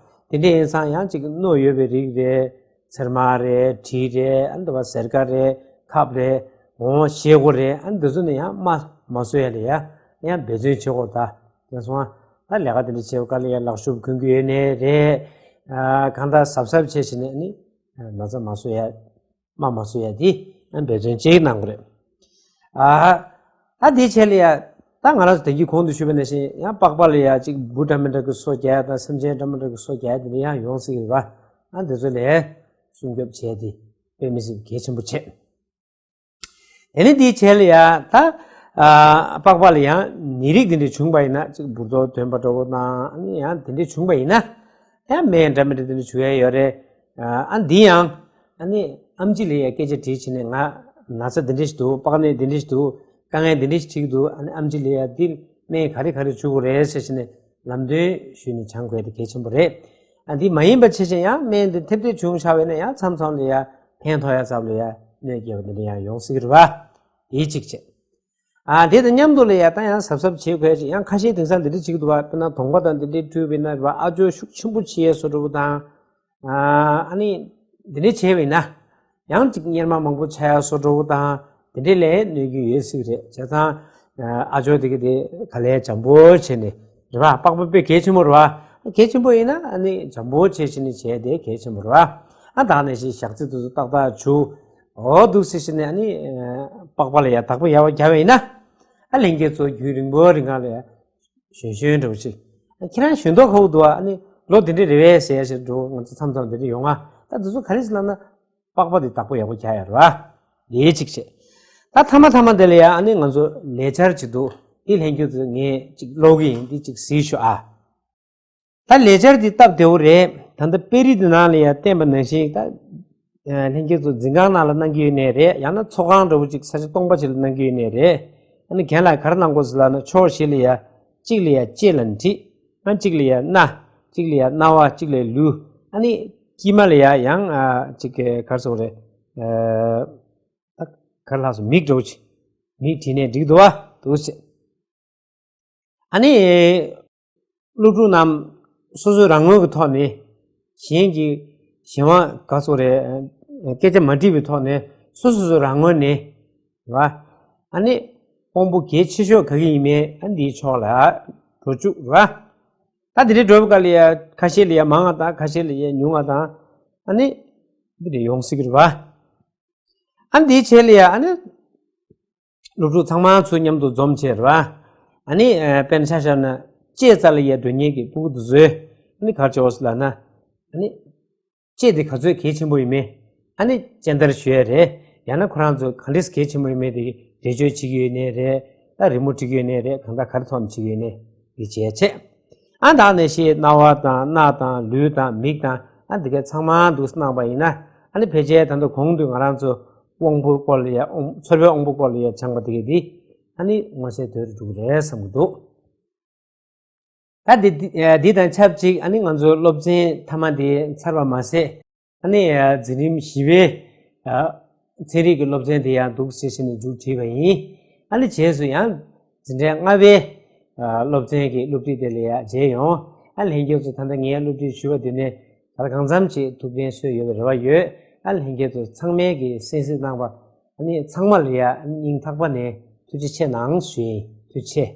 བ། དེ་འདྲ་ཡིན་ཙང་ཡང་གཅིག་རྣོ་ཡོད་པའི་རིགས་རེད། ཚེར་མ་རེད། གྲི་རེད། ཨ་འདི་བ་སེར་ཀ་རེད། ཁབ་རེད། འོ་ཞེ་སྒོ་རེད། ཨ་འདི་ཚོ་ནི་ཡང་མར་མ་བཟོ་ཡ་ལ་ཡ་ཡང་འབད་བརྩོན་བྱེད་དགོས། ད་དེ་སོང་ང་ད་ལས་ཀ་དེ་འདྲ་བྱེད་པ་ག་ལ་ཡ་ལག་ཤུབས་གོན་གྱི་ཡོད་ནའི་རེད། ཨ་གང་ལྟར་གཟབ་གཟབ་བྱས་བྱས་ནས་ནི་ན་ཚ་མ་བཟོ་ཡ། མར་མ་བཟོ་ཡ་དེ་ཨ་འབད་བརྩོན་ཅིག་གནང་དགོས་རེད། ཨ་ཨ་དེའི་ཆེད་ལ་ཡ། ད་ང་རང་ཚོ་དེང་གི་གོང་དུ་ཞུས་པ་ནང་བཞིན་ཡང་པགས་པ་ལ་ཡ་གཅིག་འབུ་འདྲ་མི་འདྲ་གི་སོ་རྒྱག་ཡ་དང་སེམས་ཅན་འདྲ་མི་འདྲ་གི་སོ་རྒྱག་ཡ་དེ་འདྲ་ཡང་ཡོང་སྲིད་ཀྱི་རེད་བ། ཨ་འདི་ཚོ་ལ་སྲུང་སྐྱོབ་བྱས་ཏེ་དཔེ་མི་སྲིད་གལ་ཆེན་པོ་བྱས། དེ་ནས་དེའི་ཆེད་ལ་ཡ་ད་ཨ་པགས་པ་ལ་ཡང་ནད་རིགས་དེ་འདྲ་བྱུང་པ་ཡིན་ན། གཅིག་འབུར་ཏོག་ཐོན་པ་འདྲ་པོ་དང་། ཨ་ནི་ཡང་དེ་འདྲ་བྱུང་པ་ཡིན་ན། ཡང་སྨན་འདྲ་མི་འདྲ་དེ་འདྲ་བྱུག་ཡ་ཡོད་རེད། ཨ་འདི་ཡང་ཨ་ནི་ཨེམ་ཆི་ལ་ཡ་སྐད་ཆ་དྲིས་བྱས་ནས། ང་ན་ཚ་འདི་འདྲ་ཞིག་འདུག་པགས་ནད་འདི་འདྲ་ཞིག་འདུག་དཀའ་ངལ་འདི་འདྲ་ཞིག་འཕྲད་ཀྱི་འདུག་ཨ་ནི་ཨེམ་ཆི་ལ་ཡ་འདི་སྨན་ག་རེ་ག་རེ་བྱུག་དགོས་རེད་ཟེར་བྱས་ནས་ལམ་སྟོན་ཞུས་ནས་སྦྱང་དགོས་དེ་གལ་ཆེན་པོ་རེད། ཨ་འདི་མ་ཡིན་པ་བྱས་བྱས་ཡང་སྨན་འདི་ཐེབས་ཐེབས་བྱུང་བཞག་པ་ཡིན་ན་ཡང་མཚམས་མཚམས་ལ་ཡ་ཕན་ཐོགས་ཡ་ཚབ་ལ་ཡ་གནོད་སྐྱེལ་བ་འདི་འདྲ་ཡང་ཡོང་སྲིད་ཀྱི་རེད་བ། དེ་གཅིག་བྱས། ཨ་དེ་དང་མཉམ་དུ་ལ་ཡ་ད་ཡང་གཟབ་གཟབ་བྱེད་དགོས་ཅིག་ཡང་ཁ་ཤས་དེང་སང་འདི་འདྲ་བྱེད་ཀྱི་འདུག་བ། དཔེར་ན་གདོང་པ་དང་འདི་འདྲའི་བཀྲུས་པ་ཡིན་ན་རེད་བ། ཨ་ཅོ་ཤུགས་ཆེན་པོ་བྱེད་ཡས་བཟོ་འདྲ་པོ་དང་། ཨ་ནི་འདི་འདྲ་བྱས་པ་ཡིན་ན། ཡང་ཅིག་གཉེར་མ་མང་པོ་ཆགས་ཡ་བཟོ་འདྲ་པོ་དང་འདི་འདྲ་ལ་གནོད་ཀྱི་ཡོད་སྲིད་རེད། བྱས་ཙང་ཨ་ཅོ་དེ་གི་དེ་ག་ལེར་འཇམ་པོ་བྱས་ནས་རེད་བ། པགས་པ་དཔེ་གལ་ཆེན་པོ་རེད་བ། གལ་ཆེན་པོ་ཡིན་ན་ཨ་ནི་འཇམ་པོ་བྱས་བྱས་ནས་བྱས་དེ་གལ་ཆེན་པོ་རེད་བ། ཨ་ད་ནང་བཞིན་ཞག་ཚི་དུས་སུ་ཏག་ཏག་བྱུག་འོ་འདུག་སེ་བྱས་ནས་ཨ་ནི་པགས་པ་ལ་ཡ་བདག་པོ་ཡག་པོ་བརྒྱབ་པ་ཡིན་ན། ཨ་ལྷན་རྒྱས་ཚོ་རྒྱུན་རིང་པོ་རིང་ག་ལ་ཡ་གཞོན་གཞོན་འདྲ་པོ་ཞིག་ཁྱེད་རང་གཞོན་མདོག་ཁ་པོ་འདུག་ཨ་ནི་ལོ་འདི་འདྲ་རེད་པས་ཟེར་ཡ་ཞིག་འགྲོ། ང་ཚོ་མཚམས་མཚམས་འདི་འདྲ་ཡོང་ང་། ད་འདི་ཚོ་ག་རེ་ཟེར་ལབ་ན། པགས་པ་འདི་བདག་པོ་ཡག་པོ་རྒྱག་ཡ་རེད་བ། དེ་གཅིག་བྱས། ད་མཐའ་མ་མཐའ་མ་དེ་ལ་ཡ་ཨ་ནི་ང་ཚོ་ལས་འཆར་ཅིག་འདུག་འདི་ལྷན་རྒྱས་ཚོ་ངས་ཅིག་ཀློག་གི་ཡིན། འདི་ཅིག་གཟིགས་ཤོག་ཨ། ད་ལས་འཆར་འདི་སྟབས་བདེ་པོ་རེད། ད་ལྟ་དཔེ་རིས་འདི་ནང་ལ་ཡ་བསྟན་པ་ནང་བཞིན་ད། ལྷན་རྒྱས་ཚོ་འཛིན་ཁང་ནང་ལ་གནང་གི་ཡོད་ནའི་རེད། ཡང་ན་ཚོགས་ཁང་འདྲ་པོ་ཅིག་ས་ཆ་སྟོང་པ་ཅིག་ལ་གནང་གི་ཡོད་ནའི་རེད། ཨ་ནི་རྒན་ལགས་ག་རེ་གནང་དགོས་ཟེར་ལབ་ན། ཕྱོགས་བཞི་ལ་ཡ། གཅིག་ལ་ཡ་ལྕེ་ལ་འདྲིས། ཨ་གཅིག་ལ་ཡ་སྣ། གཅིག་ལ་ཡ་རྣ་བ། གཅིག་ལ་ཡ་ལུས། ཨ་ནི་དཀྱིལ་མ་ལ་ཡ་ཡང་ཨ་གཅིག་ག་རེ་ཟེར་དགོས་རེད། ཨ་ག་རེ་ལབ་སོང་། མིག་འདྲ་པོ་ཅིག་མིག་བྲིས་ནའི་འགྲིག་འདུག་བ། འདུག་སེ། ཨ་ནི། སློབ་ཕྲུག་རྣམས་སོ་སོའི་རང་ངོས་ཀྱི་ཐོག་ནས། གཞན་གྱི་གཞན་དབང་ག་རེ་ཟེར་དགོས་རེད། སྐད་ཆ་མ་དྲིས་པའི་ཐོག་ནས་སོ་སོ་སོའི་རང་ངོས་ནས། རེད་བ། ཨ་ནི། དབང་པོ་གལ་ཆེ་ཤོས་ག་གི་ཡིན་མིན་ཨ་འདིའི་ཕྱོགས་ལ་འགྲོ་བཅུག་ར། ད་དེ་འདྲའི་འགྲོ་བའི་སྐབས་ལ་ཡ་ཁ་ཤས་ལ་ཡ་མང་བ་དང་ཁ་ཤས་ལ་ཡ་ཉུང་བ་དང་ཨ་ནི་འདི་འདྲ་ཡོང་སྲིད་ཀྱི་རེད་བ། ཨ་ནི་དེའི་ཆེད་ལ་ཡ་ཨ་ནི་སློབ་ཕྲུག་ཚང་མ་ཚུར་མཉམ་དུ་འཛོམས་བྱས་རེད་བ། ཨ་ནི་ཨ་དཔེར་ན་ཆ་བཞག་ན་ལྕེ་རྩ་ལ་ཡ་འགྲོ་མཁན་གྱི་ཕྲུ་གུ་དེ་ཚོས་ཨ་ནི་ག་རེ་བྱེད་དགོས་ཟེར་ལབ་ན། ཨ་ནི་ལྕེ་དེ་ག་ཚོད་གལ་ཆེན་པོ་ཡིན་མིན་ཨ་ནི་སྤྱན་བསྟར་ཞུ་ཡ་རེད། ཡང་ན་ཁོ་རང་ཚོ་ག་འདྲས་གལ་ཆེན་པོ་ཡིན་མིན་དེ་འགྲེལ་བརྗོད་བྱེད་ཀྱི་ཡོད་ནའི་རེད། ད་རི་མོ་བྲིས་ཀྱི་ཡོད་ནའི་རེད། གང་ལྟར་ག་རེ་ཐོག་ནས་བྱེད་ཀྱི་ཡོད་ནའི་འདི་བྱས་བྱས། ཨ་ནི་ད་ནས་ཤེས་རྣ་བ་དང་སྣ་དང་ལུས་དང་མིག་དང་ཨ་འདི་ག་ཚང་མ་འདུག་སྣང་བ་ཡིན་ན་ཨ་ནི་ཕལ་ཆེར་ད་ལྟ་གོང་དུ་ང་རང་ཚོ་དབང་པོའི་སྐོར་ལ་ཡ་དབང་ཚོར་བའི་དབང་པོའི་སྐོར་ལ་ཡ་སྦྱངས་པ་དེ་ག་འདི་ཨ་ནི་མངོན་གསལ་དོད་དུ་འགྲོ་གི་རེད་བསམ་གྱི་འདུག་ད་འདི་འདི་དང་ཆབས་ཅིག་ཨ་ནི་ང་ཚོའི་སློབ་ཚན་མཐའ་མ་འདི་ཚར་བ་མ་ཟད། ཨ་ནི་འཛིན་རིམ་བཞི་པའི་ཚན་རིག་གི་སློབ་ཚན་དེ་ཡང་འདུག་སེ་བྱས་ནས་མཇུག་བསྒྲིལ་བ་ཡིན། ཨ་ནི་རྗེས་སུ་ཡང་འཛིན་གྲྭ་ལྔ་པའི་སློབ་ཚན་གྱི་སློབ་ཁྲིད་དེ་ལ་ཡང་མཇལ་ཡོང་། ཨ་ལྷན་རྒྱས་ཚོ་ད་ལྟ་ངས་སློབ་ཁྲིད་ཞུས་པ་དེ་ནས་ག་ལ་གང་འཚམ་ཅིག་ཐུགས་ཕན་གསོས་ཡོད་པའི་རེ་བ་ཡོད། ཨ་ལྷན་རྒྱས་ཚོ་ཚང་མས་ཀྱི་གསན་གཟིགས་གནང་བ་ཨ་ནི་ཚང་མ་ལ་ཡང་སྙིང་ཐག་པ་ནས་ཐུགས་རྗེ་ཆེ་གནང་ཞུ་ཡིན། ཐུགས་རྗེ་ཆེ།